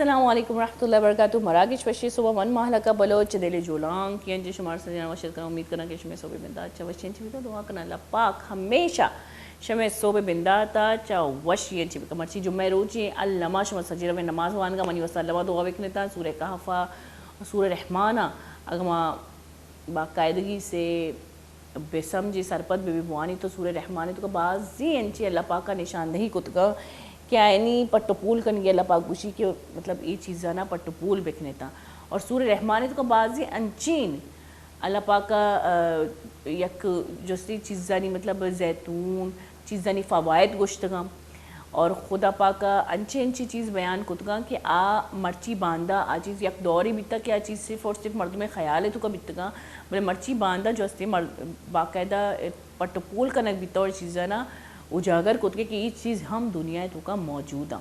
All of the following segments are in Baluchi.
السلام علیکم ورحمۃ اللہ وبرکاتہ۔ مراگش وشی صبح من ماہلکہ بلوچ دل جولانک، کہ انچیں شمار سجنا وشت کناں۔ امید کناں کہ شمے صبح بندات چا وشیں چی بیتا۔ دعا کناں اللہ پاک ہمیشہ شمے صبح بندات چا وشیں چی بکا۔ مرچی جمعہ روچی، الما شما سجی روے نماز وانگا، منی واسطہ الما دعا بکنتا۔ سورہ کہفا، سورہ رحمانا اگما باقاعدگی سے بسمجھی، سرپد بہ بی بوانی، تو سورہ رحمان تو کا بازی انچی اللہ پاکا نشاندہی کتگا کہ آئینی پٹ و پول کنگی۔ اللہ پاک گوشی کہ مطلب اے چیزانا پٹ و پول بکنیتا۔ اور سورہ رحمان تو کا بازی انچین اللہ پاکا، آ، یک جستی چیزانی مطلب زیتون، چیزانی فوائد گوشتگاں اور خدا پاک ء انچیں انچیں چیز بیان کتگاں کہ آ مرچی باندا آ چیز یک دورے بیتگ کہ آ چیز صرف اور صرف مردم ء خیال ء توکا بیتگاں، بلے مرچی باندا جو استے مر-، باقاعدہ پٹ و پول کنگ بیتگ اور چیزانا اجاگر کتگ کہ اے چیز ہم دنیا ء توکا موجود آں۔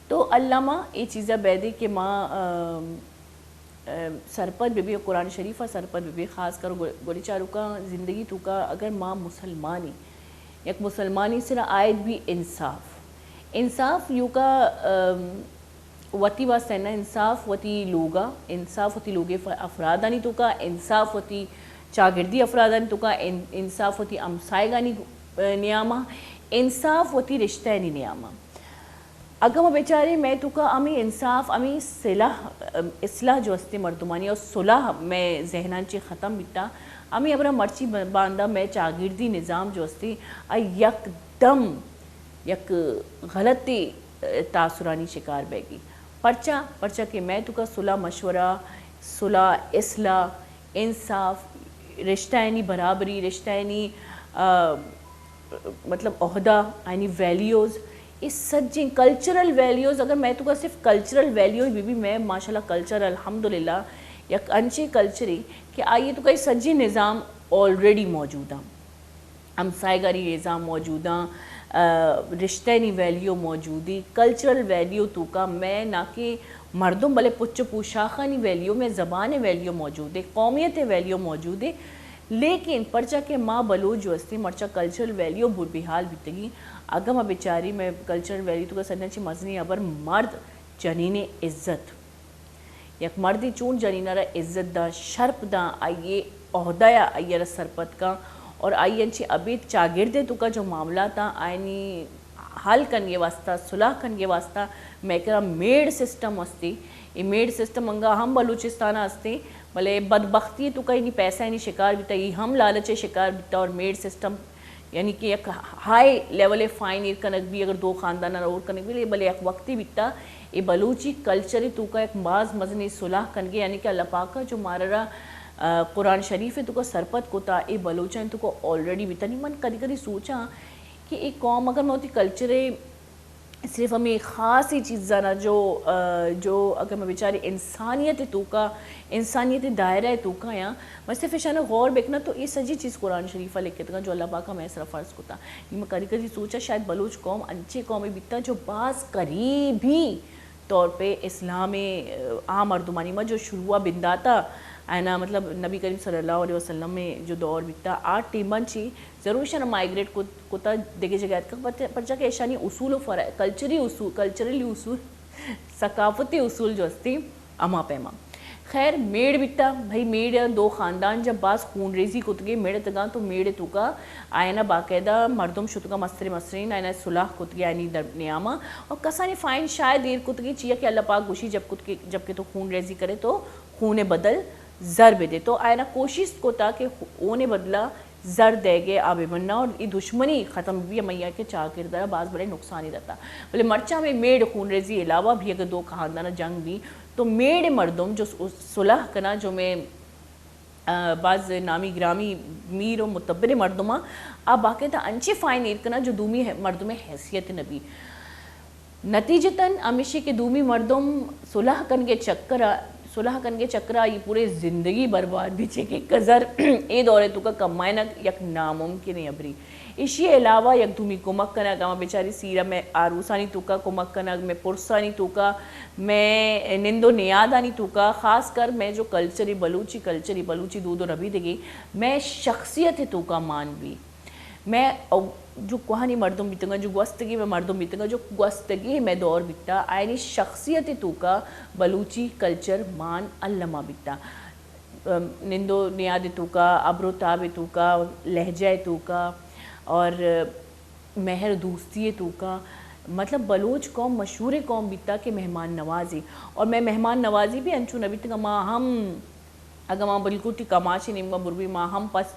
تو الما اے چیزا بیدے کہ ما، ام، ام، سرپد بہ بی، قرآن شریف ء سرپد بہ بی، خاص کر گو-، گوڑی چاروکاں زندگی توکا اگر ما مسلمانی، یک مسلمانی سرا عائد بی انصاف، انصاف یوکا، ام، وتی واسطہ نہ، انصاف وتی لوگا، انصاف وتی لوگے ف-، افرادانی توکا، انصاف وتی چاگردی افرادانی توکا، ان-، انصاف وتی ہمسائگانی، ا، نیاما، انصاف وتی رشتہانی نیاما۔ اگاں ما بچاریں مئے توکا ہمے انصاف، ہمے صلح، اصلاح جو استے مردمانی اور صلح مئے ذہنان چے ختم بیتا، ہمے ہبرا مرچی ب-، باندا مئے چاگردی نظام جو استے آ یکدم یک غلطی، ا، تاثرانی شکار بیگی۔ پرچا؟ پرچا کہ مئے توکا صلح مشورہ، صلح اصلاح، انصاف، رشتہانی برابری، رشتہانی، آ، مطلب عہدہ، آئینی ویلیوز، اے سجیں کلچرل ویلیوز، اگر مئے توکا صرف کلچرل ویلیو بہ بی، مئے ماشاءاللہ کلچر الحمدللہ یک انچیں کلچرے کہ آئی توکا اے سجیں نظام آلریڈی موجود آں۔ ہمسائگانی نظام موجود آں، آ، رشتہانی ویلیو موجودی، کلچرل ویلیو توکا مئے نہ کہ مردم بلے پچ و پوشاخانی ویلیو، مئے زبان ویلیو موجودے، قومیت ویلیو موجودے۔ لیکن پرچا کہ ما بلوچ جو استیں، مرچا کلچرل ویلیو بے-، بے حال بیتگی۔ اگاں ما بچاری مئے کلچرل ویلیو توکا سجنا چی مزنی ہبر مرد جنین عزت۔ یک مردے چون جنین ء را عزت داں، شرپ داں، آئی ء عہدہ ء آئی ء را سرپد کاں اور آئی انچیں ابید چاگرد ء توکا جو معاملات آں آئینی حل کنگے واسطہ، صلح کنگے واسطہ مئے کرا میڈ سسٹم استی۔ اے میڈ سسٹم انگا ہم بلوچستان ء استی، بلے بدبختی ء توکا اینی پیسہ اینی شکار بیتا، ای ہم لالچ ء شکار بیتا اور میڈ سسٹم یعنی کہ یک ہائی لیول ء فائن ایر کنگ بی، اگر دو خاندان ء اور کنگ بی، بلے یک وقتی بیتا اے بلوچی کلچر ء توکا یک باز مزنیں صلح کنگے، یعنی کہ اللہ پاک ء جو مارا را، آ، قرآن شریف ء توکا سرپد کتا، اے بلوچاں توکا آلریڈی بیتا۔ نی من کدی کدی سوچاں کہ اے قوم اگر من وتی کلچر ء صرف ہمے خاصی چیزانا جو، آ، جو اگر میں بچاری انسانیت توکا، انسانیت دائرہ توکا یا، میں صرف اشانا غور بکناں تو اے سجی چیز قرآن شریفا لکھتگاں جو اللہ پاکا میں سرا فرض کتا۔ نی من کدی کدی سوچا شاید بلوچ قوم انچیں قومے بیتا جو باز قریبی طور پہ اسلام، آ، مردمانی ما جو شروع بنداتا، اینا مطلب نبی کریم صلی اللہ علیہ وسلم جو دور بیتا، آ ٹیمن چی ضرور اشانا مائگریٹ کت، کتا دگہ جگہ اتکا، پرچا کہ اشانی اصول و فرع-، کلچری اصول، کلچرلی اصول، ثقافتی اصول جو استی، ہما پیما۔ خیر، میڑ بیتا، بھئی میڑ دو خاندان جب باز خون ریزی کتگے، میڑ تگاں تو میڑ توکا آئینا باقاعدہ مردم شتگا مسترے مسترین، آئینا صلح کتگے آئینی در-، نیاما، اور کسانی فائن شاید ایر کتگے، چیا کہ اللہ پاک گوشی جب کت کے، جب کہ تو خون ریزی کرے تو خون بدل زر بدے۔ تو آئینا کوشست کتا کہ اونے بدلا زر دیگے آ بہ بنا اور ای دشمنی ختم بی، ہمیا کہ چاگرد را باز بڑے نقصانی داتا۔ بلے مرچا ہمیں میڑ خون ریزی علاوہ بھی اگر دو خاندان جنگ بی تو میڑ مردم جو س-، صلح کنا جو میں، آ، باز نامی گرامی میر و متبر مردماں آ باقاعدہ انچے فائن ایر کنا جو دومی مردم حیثیت نبی۔ نتیجتاً ہمیشی کہ دومی مردم صلح کنگے چکرا، صلح کنگے چکرا آئی پورے زندگی برباد بی، چے کہ کزر اے دورے توکا کمائنگ یک ناممکن ابری۔ ایشی علاوہ یک دومی کمک کنگ، ہما بیچاری سیرا میں آروسانی توکا کمک کنگ، میں پرسانی توکا، میں نند و نیادانی توکا، خاص کر میں جو کلچری بلوچی، کلچری بلوچی دود و ربیدگی، میں شخصیت توکا مان بی۔ میں او-، جو کوہنیں مردم بیتگاں، جو گوستگیں مئے مردم بیتگاں، جو گوستگیں مئے دور بیتا، آیانی شخصیت ءِ توکا بلوچی کلچر مان الما بیتا۔ ام، نند و نیاد ءِ توکا، ابر و تاب ءِ توکا، لہجہ ءِ توکا اور مہر دوستی ءِ توکا، مطلب بلوچ قوم مشہوریں قوم بیتا کہ مہمان نوازی، اور مئے مہمان نوازی بھی انچو نہ بیتگا، ما ہم اگاں ما بلکل تی کماش ءِ نیمگا بربی، ما ہم پس،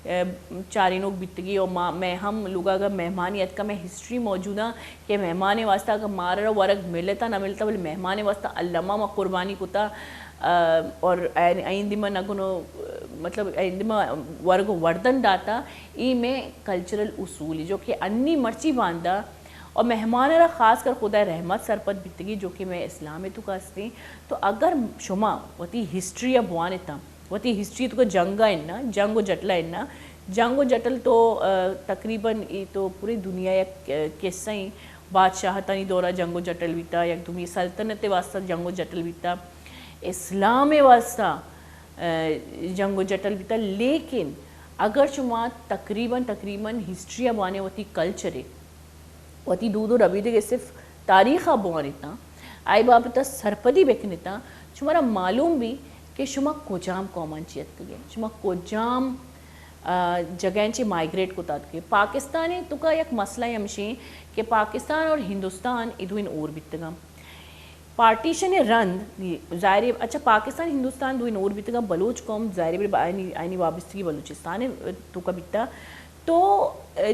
ء، چارینوک بیتگی و ما، مئے ہم لوگا اگاں مہمانی اتکا، مئے ہسٹری موجود آں کہ مہمان ءِ واسطہ اگاں مارا ورگ ملتا نہ ملتا، بلے مہمان ءِ واسطہ الما ما قربانی کتا، ء، اور آئین-، آئندی ما نہ گنو، مطلب آئندی ما ورگ و وردن داتا، ای مئے کلچرل اصول جو کہ انی مرچی باندا و مہمان ءَ را خاص کر خدائے رحمت سرپد بیتگی جو کہ مئے اسلام ءِ توکا استیں۔ تو اگر شما وتی ہسٹری ءَ بوان اتاں، وتی ہسٹری ءِ توکا جنگ ءَ اناں، جنگ و جٹل ءَ اناں، جنگ و جٹل تو، ء، تقریباً ای تو پوری دنیا یک، ء، قصہ ایں، بادشاہتانی دورا جنگ و جٹل بیتا، یک دومی سلطنت ءِ واسطہ جنگ و جٹل بیتا، اسلام ءِ واسطہ، ء، جنگ و جٹل بیتا، لیکن اگر شما تقریباً، تقریباً ہسٹری ءَ بوانے وتی کلچر ءِ، وتی دود و ربیدگ ءِ صرف تاریخ ءَ بوان اتاں، آئی بابت ءَ سرپدی بکن اتاں، شمارا معلوم بی کہ شما کجام قوماں چی اتکگے، شما کجام، ء، جگہیں چی مائیگریٹ کتا اتکگے۔ پاکستان ءِ توکا یک مسئلہ ہمشی کہ پاکستان اور ہندوستان ای دوئیں اور بیتگاں۔ پارٹیشن ءِ رند، ظاہر ہے، اچھا، پاکستان، ہندوستان دوئیں اور بیتگاں، بلوچ قوم ظاہر ہے آئینی، آئینی وابستگی بلوچستان ءِ توکا بیتا۔ تو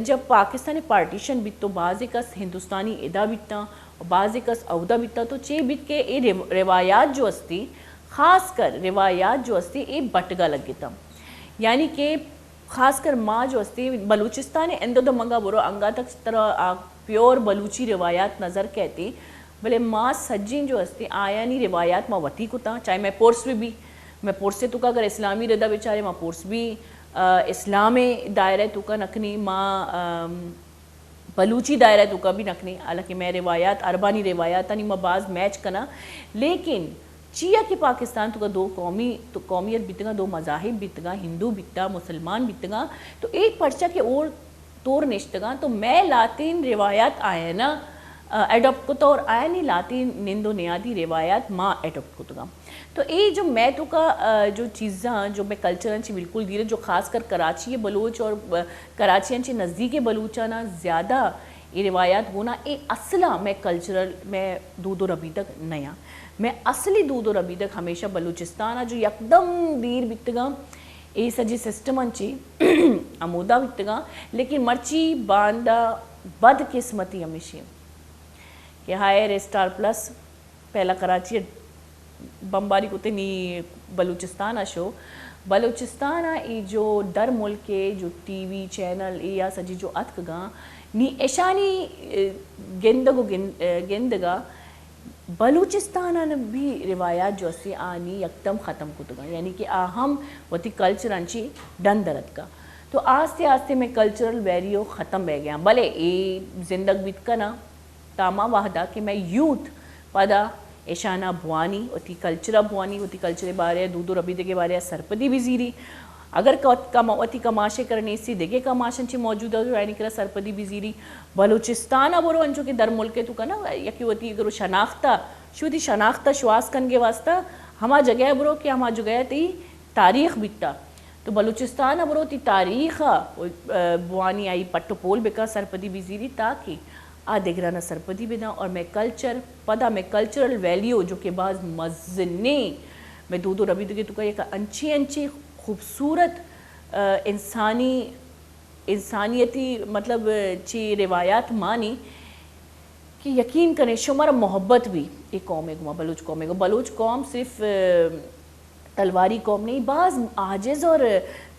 جب پاکستان ءِ پارٹیشن بیت تو بازیں کس ہندوستانی ادا بیتاں و بازیں کس اودا بیتاں، تو چے بیت کہ اے رو-، روایات جو استی، خاص کر روایات جو استی، اے بٹگا لگتاں۔ یعنی کہ خاص کر ما جو استی بلوچستان ءِ اندو دمگا برو، انگا تک ترا آ پیور بلوچی روایات نظر کیتی، بلے ما سجیں جو استی آیانی روایات ما وتی کتاں، چاہے مئے پرس بہ بی، مئے پرس ءِ توکا اگر اسلامی ردا بچارے ما پرس بی، ء، اسلام ءِ دائرہ ءِ توکا نکنی، ما، ام، بلوچی دائرہ ءِ توکا بھی نکنی، حالانکہ مئے روایات، عربانی روایاتانی ما باز میچ کناں، لیکن چیا کہ پاکستان توکا دو قومی، تو قومیت بیتگاں، دو مذاہب بیتگاں، ہندو بیتا، مسلمان بیتگاں، تو اے پرچا کہ اور تور نشتگاں، تو مئے لاتین روایات آیانا، ء، اڈاپٹ کتا اور آیانی لاتین نند و نیادی روایات ما اڈاپٹ کتگاں۔ تو اے جو مئے توکا، ء، جو چیزاں، جو مئے کلچراں چی بالکل دیر، جو خاص کر کراچی ءِ بلوچ اور، ء، کراچیاں چی نزدیک ءِ بلوچانا زیادہ اے روایات گونا، اے اصلا مئے کلچرل، مئے دود و ربیدگ نیاں۔ مئے اصلی دود و ربیدگ ہمیشہ بلوچستان ءَ جو یکدم دیر بیتگاں، اے سجی سسٹم انچی ہمودا بیتگاں، لیکن مرچی باندا بدقسمتی ہمیشی کہ ہائر اسٹار پلس پہلا کراچی ءَ بمباری کتے نی بلوچستان ءَ شو۔ بلوچستان ءَ ای جو در ملک ءِ جو ٹی وی چینل ای یا سجی جو اتکگاں، نی اشانی، ء، گندگ و گن-، ء، گندگا بلوچستان ءَ بھی روایات جو استی آنی یکدم ختم کتگاں، یعنی کہ آ ہم وتی کلچر انچی ڈن درتکا۔ تو آستے آستے میں کلچرل ویلیو ختم بہ گیا، بلے اے زندگ بیت کنا۔ تا ہما وہدا کہ مئے یوتھ پدا اشانا بوانی، وتی کلچرا بوانی، وتی کلچرے بارے، دود و ربیدگے بارے سرپدی بزیری۔ اگر ک-، کم-، وتی کماشے کرا نیستی، دگہ کماشن چی موجودہ جو آئینی کرا سرپدی بزیری۔ بلوچستان ءَ برو انچو کہ در ملک ءِ توکا نا، یکی وتی اگر شناختا، شو وتی شناختا شواز کنگے واسطہ ہما جگہ برو کہ ہما جگہ تئی تاریخ بیتا۔ تو بلوچستان ءَ برو، وتی تاریخ ءَ، ء، بوانی، آئی پٹ و پول بکن، سرپدی بزیری تاکہ آ دگرانا سرپدی بداں اور مئے کلچر، پدا مئے کلچرل ویلیو جو کہ باز مزنیں، مئے دود و ربیدگے توکا یک انچیں انچیں خوبصورت، ء، انسانی، انسانیتی مطلب، ء، چی روایات مانی کہ یقین کنے شمارا محبت بھی اے قوم ءِ گوما، بلوچ قوم ءِ گوما۔ بلوچ قوم صرف، ء، تلواری قوم نہیں، باز عاجز اور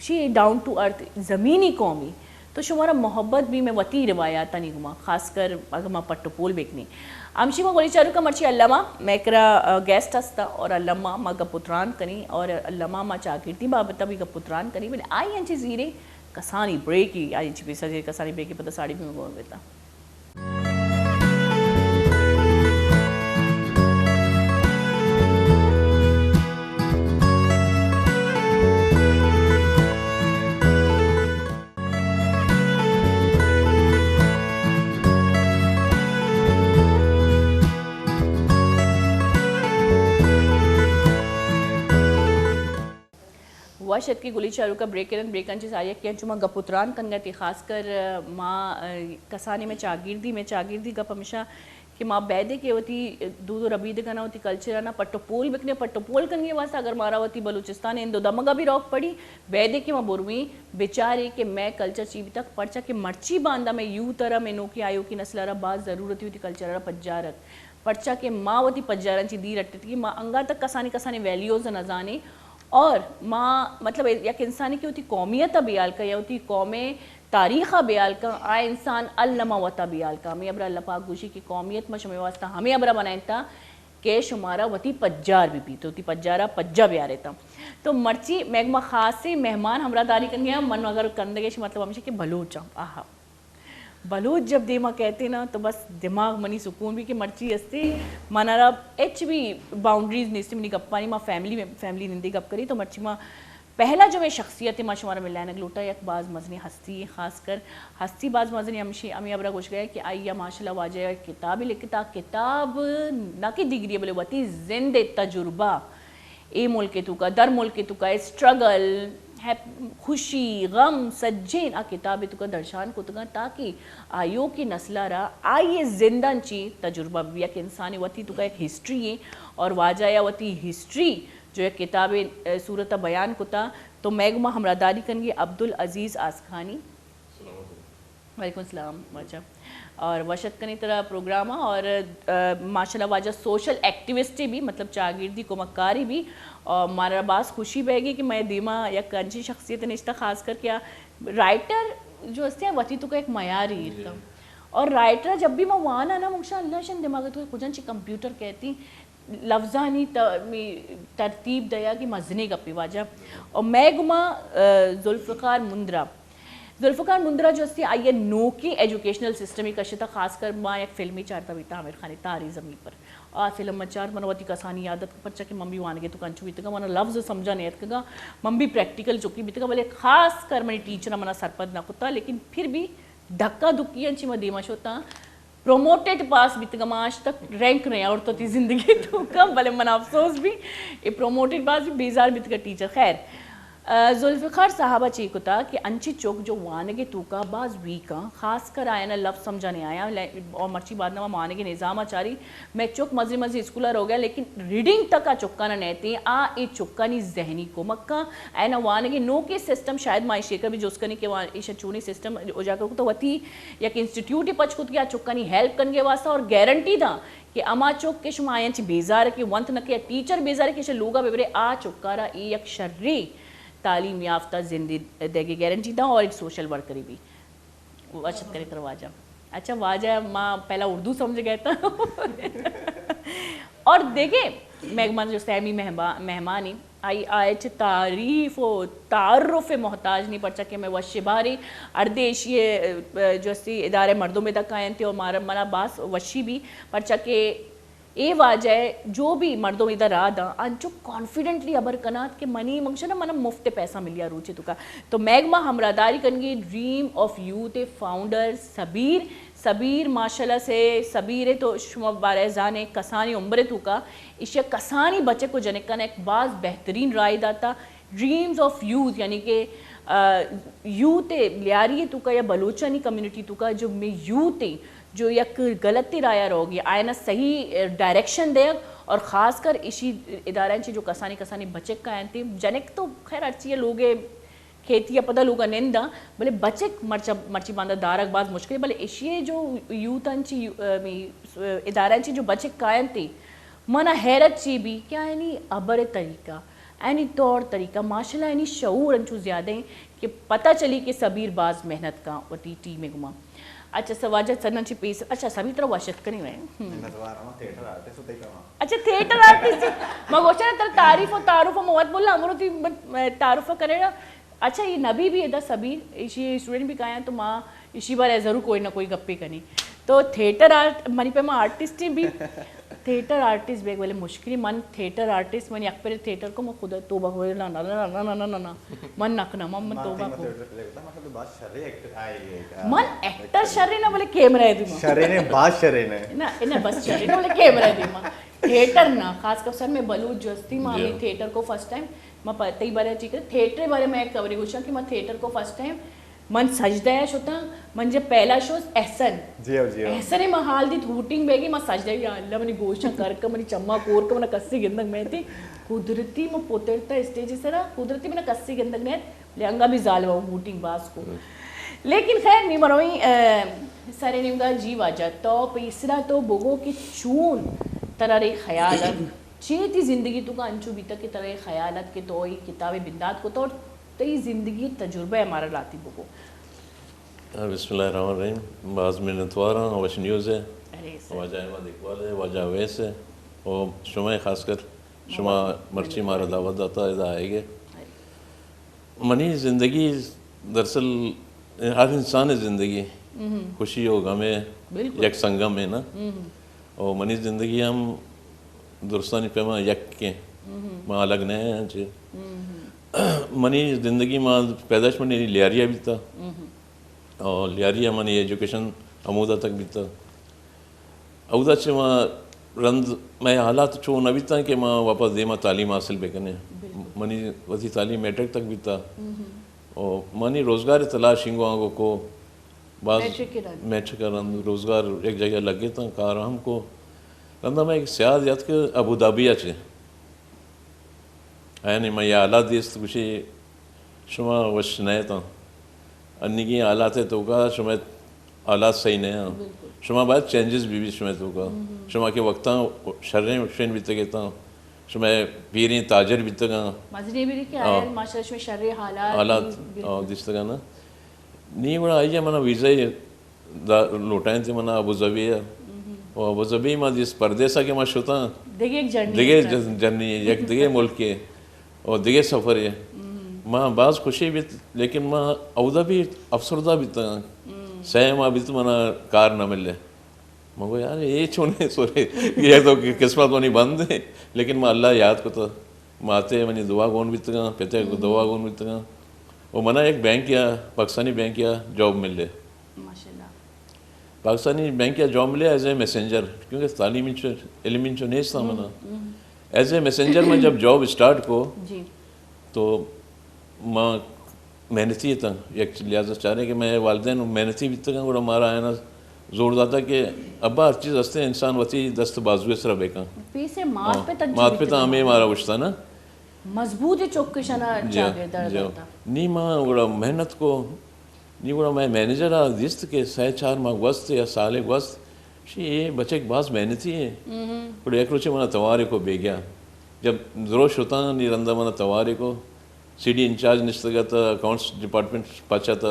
شی ڈاؤن ٹو ارتھ زمینی قومی۔ تو شمارا محبت بھی میں وتی روایاتانی گوما، خاص کر اگر ما پٹ و پول بکنی۔ ہمشی ما گولی چارو کا مرچی علامہ میں کرا، ء، گیسٹ ہستا اور علامہ ما گپ و تران کنی اور علامہ ما چاگردی بابت بھی گپ و تران کنی، بلے آئی انچی زیرے کسانی بریکی، آئی انچی پیسہ زیرے کسانی بریکی پتہ ساڑی بھی میں گون بیتا۔ وش اتکے گلی چاروکا، بریک ءَ رند، بریک ءَ چہ ساری یکے انچو ما گپ ءُ تران کنگا تی، خاص کر، آ، ما، آ، کسانیں مئے چاگردی، مئے چاگردی گپ ہمیشہ کہ ما بیدے کہ وتی دود ءُ ربیدگاں، وتی کلچر آناں پٹ ءُ پول بکنیں، پٹ ءُ پول کنگے واسطہ اگر مارا وتی بلوچستان ءِ ہند ءُ دمگ ءَ بھی روک پڑی، بیدے کہ ما برویں بچاریں کہ مئے کلچر چی بیتگ، پرچا کہ مرچی باندا مئے یوتھ ءَ را، مئے نوکیں آیوکیں نسل ءَ را باز ضرورت وتی کلچر ءَ را پجارگ، پرچا کہ ما وتی پجاراں چی دیر اٹتگیں، ما انگا تک کسانیں کسانیں ویلیوز ءَ نہ زانیں، اور ما، مطلب، یک انسانے کہ وتی قومیت ءَ بیال کن یا وتی قوم ءِ تاریخ ءَ بیال کن، آ انسان الما وتا بیال کن۔ ہمے ہبرا اللہ پاک گوشی کہ قومیت ما شمے واسطہ ہمے ہبرا بنائینتا کہ شمارا وتی پجار بہ بیت، وتی پجارا پجا بیاریتا۔ تو مرچی مئے گوما خاصیں مہمان ہمراہ داری کنگے آں، من اگر کندگے شی مطلب ہمیشہ کہ بلوچ آں۔ آہا۔ بلوچ جب دیما کئیت نا تو بس دماغ منی سکون بی کہ مرچی ہستی، منارا ہچ بھی باؤنڈریز نیست منی گپانی، ما فیملی میں، فیملی نندی گپ کری تو مرچی ما پہلا جو مئے شخصیت ما شمارا ملائنگ لوٹا، یک باز مزنی ہستی، خاص کر ہستی باز مزنی ہمشی، ہمیں ہبرا گوش گئے کہ آئی ماشاءاللہ واجہ کتابی لکھتا، کتاب نہ کہ ڈگری بلے وتی زند تجربہ اے ملک ءِ توکا، در ملک ءِ توکا، اسٹرگل، ہیپ-، خوشی، غم، سجین آ کتاب ءِ توکا درشان کتگاں تاکہ آیوکیں نسل ءَ را آئی ءِ زنداں چی تجربہ بہ بیت۔ یک انسانے وتی توکا یک ہسٹری ایں اور واجہ ءَ وتی ہسٹری جو یک کتاب ءِ صورت ءَ بیان کتا، تو مئے گوما ہمراہداری کنگی عبدالعزیز آسکھانی۔ وعلیکم السلام واجہ، اور وش اتک کنیں ترا پروگرام ءَ، اور، آ، ماشاءاللہ واجہ سوشل ایکٹیوسٹ بھی، مطلب چاگردی کمکاری بھی، اور مارا باز خوشی بئیگی کہ مئے دیما یک انچیں شخصیت نشتہ، خاص کر کہ آ رائٹر جو ہستی آ وتی توکا یک معیاری ایرتا۔ اور رائٹر جب بھی ما وانا نا، ماشاءاللہ شن دماغ تو کجن چی کمپیوٹر کہتی، لفظانی ت-، می-، ترتیب دیا کہ مزنیں گپے واجہ۔ اور مئے گما، آ، ذوالفقار مندرا۔ ذوالفقار مندرا جو استی، آئی ءَ نوکیں ایجوکیشنل سسٹمے کشتا، خاص کر ما یک فلمے چارتا بیتا عامر خان ءِ تارے زمین پر۔ آ فلم من چارت، من وتی کسانی یاد اتک، پرچا کہ من بھی وانگے تو کنچو بیتگا، من لفظ سمجھا نہیں اتکگا، من بھی پریکٹیکل چکی بیتگا، بلے خاص کر منی ٹیچر منا سرپد نہ کتا، لیکن پھر بھی دھکا دھکی انچی ما دیما شوتا۔ پروموٹڈ پاس بیتگا، ما آج تک رینک نہیں آورتا تئی زندگی توکا، بلے من افسوس بھی، اے پروموٹڈ پاس بھی بیزار بیتگا ٹیچر۔ خیر، آ، ذوالفقار صاحب چی کتا کہ انچی چوک جو وانگے توکا باز ویک آں، خاص کر آیانا لفظ سمجھا نہیں آیا، لے-، اور مرچی بعد نما وانگے نظام چاری، مئے چوک مزنیں مزنیں اسکولا روگا، لیکن ریڈنگ تک آ چکانا نیتی، آ اے چکانی ذہنی کمکا، اینا وانگے نوکیں سسٹم شاید ما ایشی کر بھی جست کنی کہ وا-، ایشا چونی سسٹم اجاگر کو تو وتی یک انسٹیٹیوٹے پچ کت کہ آ چکانی ہیلپ کنگے واسطہ اور گارنٹی داں کہ ہما چک کہ شما آیاں چی بیزار کہ ونت نہ کہ ٹیچر بیزار کہ ایشا لوگا ببرے، آ چکارا اے یک شری تعلیم یافتہ زندے دیگے گارنٹی داں اور ایک سوشل ورکرے بھی۔ وش اتک کنیں ترا واجہ۔ اچھا واجہ، ما پہلا اردو سمجھ گئے تھا۔ اور دیکھیں، مہمان جو سیمی مہبا-، مہمان ہیں، آئی، آئی چہ تعریف و تعارف محتاج نہیں، پرچا کہ مئے وشی باری ہر دیشی، ا، جو سی ادارے مردم ادا کائنتے اور مارا، منا باز وشی بھی، پرچا کہ اے واجہ جو بھی مردم ادا راہ داں، انچو کانفیڈنٹلی ہبر کنات کہ منی منگشہ نا، منا مفت پیسہ ملیا روچے توکا۔ تو مئے گما ہمراہداری کنگی ڈریم آف یوتھ فاؤنڈر سبیر، سبیر ماشاءاللہ سے، سبیر تو شما بارے زانے، کسانی عمر توکا ایشیا کسانی بچک و جنکان ایک باز بہترین رائے داتا۔ ڈریمز آف یوتھ، یعنی کہ، آ، یوتھ لیاری توکا یا بلوچانی کمیونٹی توکا جو میں یوتھ ہیں، جو یک غلط رایا روگی، آئینا صحیح، آ، ڈائریکشن دیگ، اور خاص کر ایشی ادارہ چی جو کسانی کسانی بچک کائنتے، جنک تو خیر ہرچی لوگے کھیتی ء پدا لوگا ننداں، بلے بچک مرچا، مرچی باندا دارگ باز مشکل ہے، بلے ایشی ء جو یوتھ انچی، ادارہ انچی جو بچک کاینت، منا حیرت چی بی کہ آیانی ہبر طریقہ، آیانی طور طریقہ، ماشاءاللہ آیانی شعور انچو زیادہ ہیں کہ پتہ چلی کہ سبیر باز محنت کا وتی ٹیم گما۔ اچھا سواجہ سنن چی پیس، اچھا سبیر ترا وشت کنی میں۔ منت وار ہم تھیٹر آرٹسٹ ہوتے کما۔ اچھا تھیٹر آرٹسٹ، ما گوشاں ترا تعریف و تعارف و موت بولا، امرو تی تعارف کرے نا۔ اچھا، اے نبی بھی ادا سبیر، ایشی اسٹوڈنٹ بھی کایاں، تو ما ایشی بارے ضرور کوئی نہ کوئی گپے کنی۔ تو تھیٹر آرٹ، منی پیما آرٹسٹ بھی، تھیٹر آرٹسٹ بیگ والے مشکلی، من تھیٹر آرٹسٹ، من یک پیر تھیٹر کو، من خدا توبہ ہو، نہ، نہ، نہ، من نہ کناں، من، من توبہ کو۔ من ایکٹر شرے نہ، بلے کیمرہ ہے دیما۔ شرے نے، باز شرے نے۔ نہ، نہ، بس شرے نہ، بلے کیمرہ ہے دیما۔ تھیٹر نا، خاص کر سر میں بلوچ جو ہستی، ما ہمیں تھیٹر کو فرسٹ ٹائم، ما پ-، تئی بارے چی کرے، تھیٹر بارے میں ایک خبرے گوشاں کہ ما تھیٹر کو فرسٹ ٹائم من سجدہ ء شتاں، من جب پہلا شوز احسن، جی ہو، جی ہو۔ احسن ء ما حال دیت ہوٹنگ بیگی، ما سجدہ، یا اللہ منی گوشاں کر کن، منی چما کور کن، منا کسی گندگ میں تھی۔ قدرتی ما پترتا اسٹیج سرا، قدرتی منا کسی گندگ نہیں، لے انگا بھی ظالم ہوٹنگ باز کو۔ لیکن خیر، نی مرویں، اہ، سر نیمگا۔ جی واجہ، تو پیسرا تو بگو کہ چون ترا رے خیال ات، چی تی زندگی تو کا انچو بیتا کہ ترا رے خیال ات کہ تو ای کتاب بندات کو تو تئی زندگی تجربہ ہمارا لاتی بگو۔ بسم اللہ الرحمن الرحیم۔ باز منتواراں وش نیوز ہے۔ ارے سر۔ واجہ احمد اقبال ہے، واجہ اویس ہے، اور شما خاص کر شما مرچی مارا دعوت داتا، ادا آئے گے۔ ارے۔ منی زندگی دراصل ہر انسان زندگی خوشی و غم ہے، یک سنگم ہے نا۔ اور منی زندگی ہم درستانی پیما یک کے، ما الگ نہ ہیں چی۔ منی زندگی ما پیدائش منی لیاریا بیتا۔ اور لیاری ء منی ایجوکیشن ہمودا تک بیتا۔ اودا چہ ما رند مئے حالات چو نہ بیتاں کہ ما واپس دیما تعلیم حاصل بکنیں۔ منی وتی تعلیم میٹرک تک بیتا۔ اور منی روزگار تلاش انگو آنگو کو باز میٹرک ء رند۔ میٹرک ء رند روزگار یک جگہ لگے تاں، کار ہم کو۔ رندا میں ایک سیاد یات کہ ابو دھابی ء چہ آیانی من یہ حالات دیست، گوشی، شما وش نہ اتاں۔ انیگیں حالات ء توکا شمئے حالات صحیح نہ آں۔ شما باید چینجز بہ بیت شمئے توکا۔ شما کہ وقتاں شریں شین بیتگ اتاں، شمئے پیریں تاجر بیتگاں۔ مزنی بھی کہ آیا ماشاءاللہ شمئے شریں حالات حالات، آ، دیستگاں نا۔ نی گڑا آئی ء منا ویزا دا لوٹائینت منا ابوظہبی ء۔ و ابوظہبی ما دیست پردیس ء کہ ما شتاں۔ دگہ یک جرنی دگہ یک جرنی یک دگہ ملکے و دگہ سفرے۔ ما باز خوشی بیت، لیکن ما اودا بھی افسردہ بیتاں۔ سہ ماہ بیت منا کار نہ ملے۔ من گو یار اے چونے سورے، یہ تو قسمت منی بند ہے۔ لیکن ما اللہ یاد کتا، ماتے منی دعا گون بیتگاں، پتے کو دعا گون بیتگاں۔ و منا ایک بینک یا پاکستانی بینک یا جاب ملے۔ ماشاءاللہ۔ پاکستانی بینک ء جاب ملے ایز اے میسنجر، کیونکہ تعلیم انچو، علم انچو نیست تھا منا۔ ایز اے میسنجر میں جب جاب اسٹارٹ کو، جی۔ تو ما محنتی تھا، یک لحاظ چارے کہ میں والدین محنتی بھی تھا، گڑا مارا آنا زور داتا کہ ابا ہر چیز ہستے، انسان وتی دست بازو سرا بیکا۔ پیسے مات پہ تک مات پہ تا ہمیں مارا گوشتا نا۔ مضبوط چک شنا جا، چاگرد جا۔ داتا۔ نی ما گڑا محنت کو، نی گڑا مئے منیجر ء دیست کہ سئے چار ماہ گوست یا سالے گوست، شی اے بچک باز محنتی ہے۔ گڑا یک روچے منا توارے کو بیگیا۔ جب درو شتاں، نی رندا منا توارے کو، سی ڈی انچارج نشتگ ات، اکاؤنٹس ڈپارٹمنٹ پچ ات،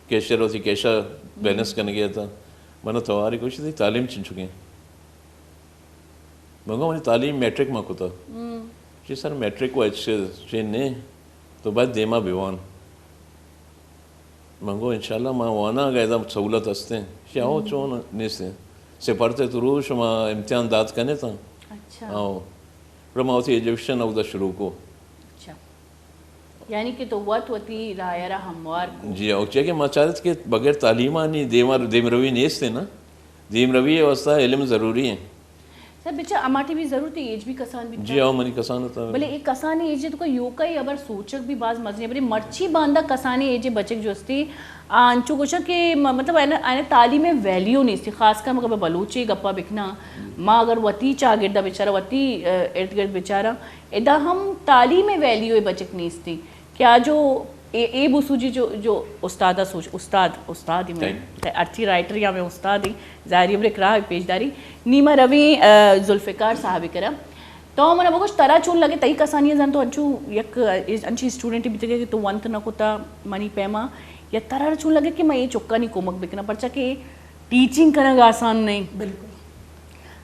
کیشئر وتی کیشا بیلنس کنگے ات۔ منا توارے کو، شی تعلیم چنچکیں؟ من گو منی تعلیم میٹرک ما کتا۔ چی سر میٹرک و اچ چین نے، تو باید دیما بوان۔ من گو انشاءاللہ ما وانا، اگہ ادا سہولت ہستیں۔ شی آو چون نیستیں۔ سپارتے تو روز شما امتحان دات کنے تا۔ اچھا۔ آو۔ گڑا ما وتی ایجوکیشن اودا شروع کو۔ اچھا۔ یعنی کہ تو وت وتی راہ ء را ہموار کو۔ جی، او چیا کہ ما چارت کہ بغیر تعلیم آنی دیم، دیمروی نیست ہے نا۔ دیمروی ء واسطہ علم ضروری ہے۔ سر، بچا ہماٹی بھی ضرورت ہے، ایج بھی کسان بھی جی، ہاں، منی کسان ہوتا ہے۔ بلے ایک کسانی ایج تو کا یوکا ہی ابر سوچک بھی باز مزنی، بلے مرچی باندا کسانی ایج بچک جو استی، آ، انچو گوشاں کہ م-، مطلب، آئین، آئین تعلیم ویلیو نیستی، خاص کر مگر بلوچی گپا بکنا، ما اگر وتی چاگردا بچارا، وتی، ا، ارد گرد بچارا، ادا ہم تعلیم ویلیو بچک نیستی۔ کہ آ جو اے، اے بوسوجی جو، جو استاد سوچ، استاد، استاد ہی میں، ارتھی رائٹر یا میں استاد ہی، ظاہری ابرک راہ پیش داری، نی ما رویں، ا، ذوالفقار صاحب کرا۔ تو منا بگوش، ترا چون لگے، تئی کسانی زن تو انچو یک، ا، انچی اسٹوڈنٹ بیتگے کہ تو ونت نہ کتا منی پیما، یا ترا چون لگے کہ میں اے چکانی کمک بکناں، پرچا کہ ٹیچنگ کنگ آسان نہیں۔ بالکل۔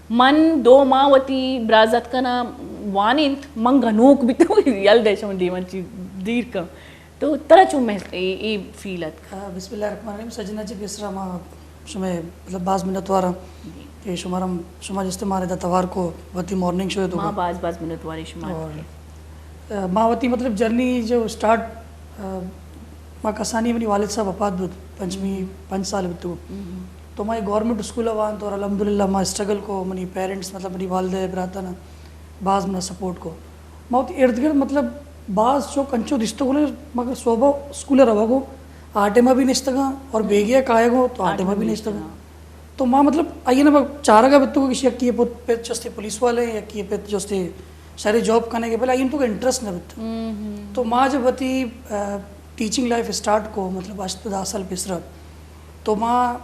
من دو ماہ وتی برازتک ء وانینت، من گنوک بیتوں، یل دے شمئے دیما چی دیر کن۔ تو ترا چون محس-، اے، اے فیل اتک؟ آ، بسم اللہ الرحمن الرحیم۔ سجنا جی، پیسرا ما شمئے مطلب باز منتوار ہاں کہ شمارا، شما جست مارا ادا توار کو وتی مارننگ شو تو ما کو۔ باز باز منتوار شما اور، آ، ما وتی مطلب جرنی جو اسٹارٹ، آ، ما کسانی منی والد صاحب وفات بود، پنچمی، پنچ سال بود تو۔ تو ما گورنمنٹ اسکول ءَ وانت اور الحمدللہ ما اسٹرگل کو، منی پیرنٹس، مطلب منی والدہ براتاں باز منا سپورٹ کو۔ ما وتی ارد گرد مطلب باز چوک انچو دیستگ نے، مگر صوبہ اسکول ءَ روگ ءَ آ ٹائم ءَ بھی نشتگاں اور بیگے ءَ کایگ ءَ تو آ ٹائم ءَ بھی نشتگاں۔ تو ما مطلب آئی ءَ نہ چارگ ءَ بیتگ کہ یکی ءِ پت پت جستے پولیس والے، یکی ءِ پت جستے شہری جاب کنگ ءَ، بلے آئی ءَ تو انٹرسٹ نہ بیت۔ تو ما جب وتی، آ، ٹیچنگ لائف اسٹارٹ کو، مطلب ہشت دہ سال پیسرا، تو ما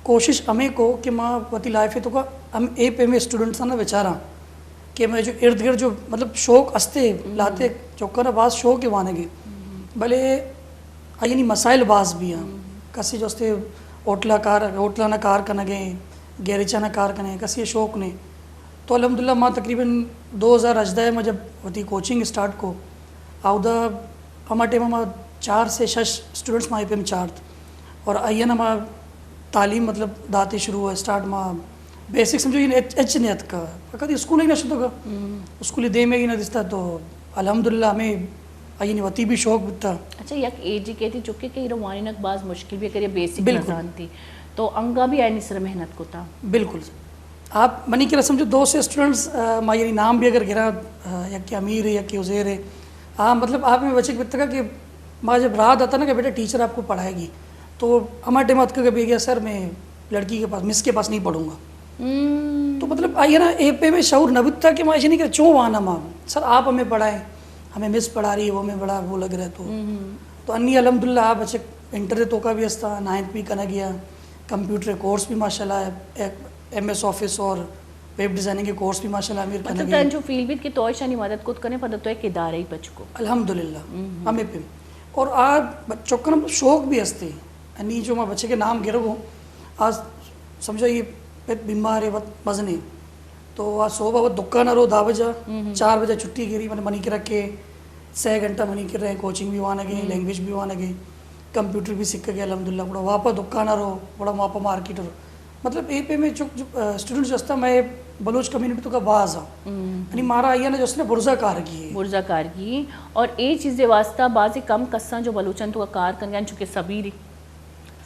کوشش ہمیں کو کہ ما وتی لائف ءِ توکا ہم اے پیمیں اسٹوڈنٹس ءَ نہ بچاراں کہ میں جو ارد گرد جو مطلب شوق استے لاتے، چکر باز شوق ہے وانگے، بلے آئی ءِ مسائل باز بھی ہیں۔ کسی جستے ہوٹل ءَ کار، ہوٹل ءَ نہ کار کنگے، گیریج ءَ نہ کار کنگے، کسی شوق نے۔ تو الحمدللہ ما تقریباً دو ہزار ہژدہ ءَ ما جب وتی کوچنگ اسٹارٹ کو، اودا ہما ٹائم ءَ ما چار سے شش اسٹوڈنٹس ما اے پیم چارت اور آئی ءَ ما تعلیم مطلب داتے شروع ءَ اسٹارٹ، ما بیسک سمجھو اے اچ، اچ نے اتکا، فقط اسکول ہی نہ شتگا، اسکول دیم ہی نہ دستا۔ تو الحمدللہ ہمیں آئی ءِ وتی بھی شوق بوتا۔ اچھا، یک ایجی کہتی چکے کہ ایرو وانینک باز مشکل بھی کرے، بیسک نہ زانتی، تو انگا بھی آئی ءَ سر محنت کوتا۔ بالکل۔ آپ منی کرا سمجھو دو سے اسٹوڈنٹس، آ، ما یعنی نام بھی اگر گرا، آ، یکی امیر ہے، یکی عزیر ہے، آ، مطلب آپ میں بچک بتگا کہ ما جب راہ داتا نا کہ بیٹا ٹیچر آپ کو پڑھائے گی، تو ہمارے ٹائم آتکا کہ بیگیا سر میں لڑکی کے پاس، مس کے پاس نہیں پڑھوں گا۔ تو مطلب آئی نا اے پہ میں شعور نہ بوتا کہ ما ایسے نہیں کہ چون وانا ما، سر آپ ہمیں پڑھائیں، ہمیں مس پڑھا رہی ہے، وہ ہمیں بڑا وہ لگ رہا ہے۔ تو تو انی الحمدللہ آپ بچک انٹر توکا بھی ہستا، نائنتھ بھی کنا گیا، کمپیوٹر کورس بھی ماشاءاللہ، ایم ایس آفس اور ویب ڈیزائننگ کے کورس بھی ماشاءاللہ امیر کنا مطلب گیا۔ تن جو فیل بیت کہ تو ایشانی مدد کت کنے، پدا تو ایک ادارہ ہی پچ کو۔ الحمدللہ، ہمیں پہ۔ اور آ چکن شوق بھی ہستے، انی جو ما بچے کے نام گرگو، آج سمجھو یہ پت بیمار ہے، وت مزنے۔ تو آ صبح وت دکان رو دہ بجہ، چار بجہ چھٹی گری، من منی کرا کے سہ گھنٹہ منی کر رہے، کوچنگ بھی وانگے، لینگویج بھی وانگے، کمپیوٹر بھی سکھ گئے الحمدللہ۔ گڑا واپس دکان رو، گڑا واپس مارکیٹ رو۔ مطلب اے پہ میں چک، جو، آ، اسٹوڈنٹ جو ہستا، میں بلوچ کمیونٹی توکا باز ہاں۔ یعنی مارا آئی نا جو اس نے برزا کار کی ہے۔ برزا کار کی۔ اور اے چیز واسطہ بازی کم کساں جو بلوچن توکا کار کنگے، چونکہ سبیری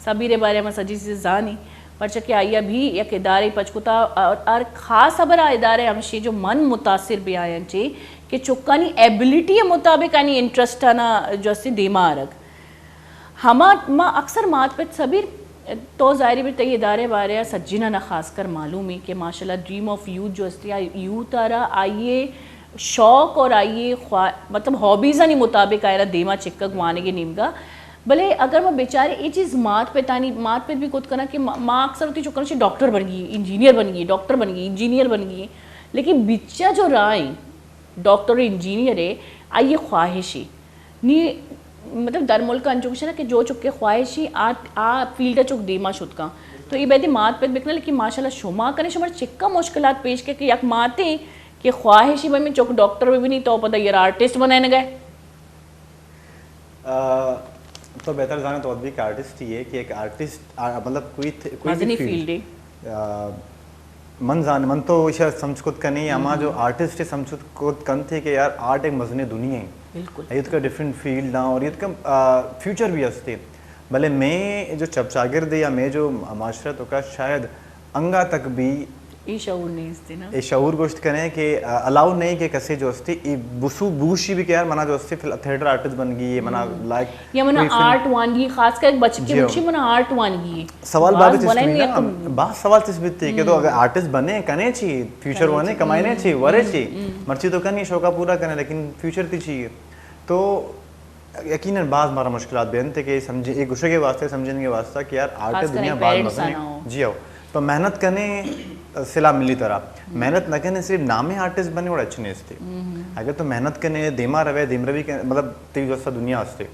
سبیر ءِ بارے ءَ ما سجی چیز زانی، پرچا کہ آئی ءَ بھی یک ادارے پچ کتا، اور ہر خاص خبر آ ادارے ہمشی جو من متاثر بیاں چی کہ چکانی ایبلٹی ءِ مطابق آنی انٹرسٹ آنا جو استی دیما آرگ۔ ہما ما اکثر مات پت سبیر، تو ظاہری بھی تئی ادارے بارے ءَ سجینا نا خاص کر معلوم ہے کہ ماشاءاللہ ڈریم آف یوتھ جو استی، آ یوتھ آرا آئیے شوق اور آئی خواہ، مطلب ہابیز آنی مطابق آئرا دیما چکگ وانگے نیمگا۔ بلے اگر ما بیچارے اے چیز مات پتانی، مات پت بھی کت کنا کہ ما، ما اکثر وتی چکن سے ڈاکٹر بن گئی، انجینئر بن گئی، ڈاکٹر بن گئی، انجینئر بن گئی، لیکن بچہ جو راہ ہیں ڈاکٹر اور انجینئر ہے، آئی خواہش ہے۔ نی مطلب در ملک انچو گوشنا کہ جو چکے خواہشی آ، آ فیلڈ چک دیما شت کن۔ تو اے بیدے مات پت بکنا، لیکن ماشاءاللہ شما کنے شما چکا مشکلات پیش کے کہ یک ماتے کہ خواہشی بھئی میں چک ڈاکٹر بھی نہیں تو پتہ یہ آرٹسٹ بنائے نہ گئے۔ آ، تو بہتر زانے تو بھی کہ آرٹسٹ ہی ہے کہ ایک آرٹسٹ، آ، مطلب کوئی تھ-، کوئی بھی مزنی فیلڈ۔ فیلڈ ہے۔ آ، من زان، من تو ایشا سمجھ کت کنی، ہما جو آرٹسٹ ہے سمجھ کت کنتے کہ یار آرٹ ایک مزنی دنیا ہے۔ بالکل۔ یہ تو کا ڈفرنٹ فیلڈ نا اور یہ تو کا، آ، فیوچر بھی ہستے۔ بلے میں جو چپ چاگرد ہے یا میں جو معاشرہ تو کا شاید انگا تک بھی اے شعور نیست نا۔ اے شعور گوشت کنے کہ، آ، الاؤ نہیں کہ کسے جو استے اے بسو بوشی بھی کہ یار منا جو استے فل-، تھیٹر آرٹسٹ بن گئی ہے، منا لائک یا منا کوئی فلم آرٹ وانگی، خاص کر بچے جی ہاں۔ بوشی منا آرٹ وانگی ہے۔ سوال باز بابت اس بلائیں میں نا، یکم۔ باز سوال تس بیتے کہ تو اگر آرٹسٹ بنے، کنے چی، فیوچر کنے وانے، چی۔ کمائنے چی، ورے چی۔ مرچی تو کنی شوقا پورا کنے، لیکن فیوچر تی چی ہے۔ تو یقیناً باز مارا مشکلات بینت کہ سمجھے، اے گشگ کے واسطے، سمجھنے کے واسطے کہ یار آرٹ خاص کر دنیا باز پیرنٹس مزنی۔ آنا ہو۔ جی ہو۔ تو محنت کنے، سلا ملی ترا۔ محنت نہ کنے، صرف نامے آرٹسٹ بنے، وڑا اچھے نیستے۔ اگر تو محنت کنے، دیما روے، دیم روی کنے، مطلب، تئی واسطہ دنیا ہستے۔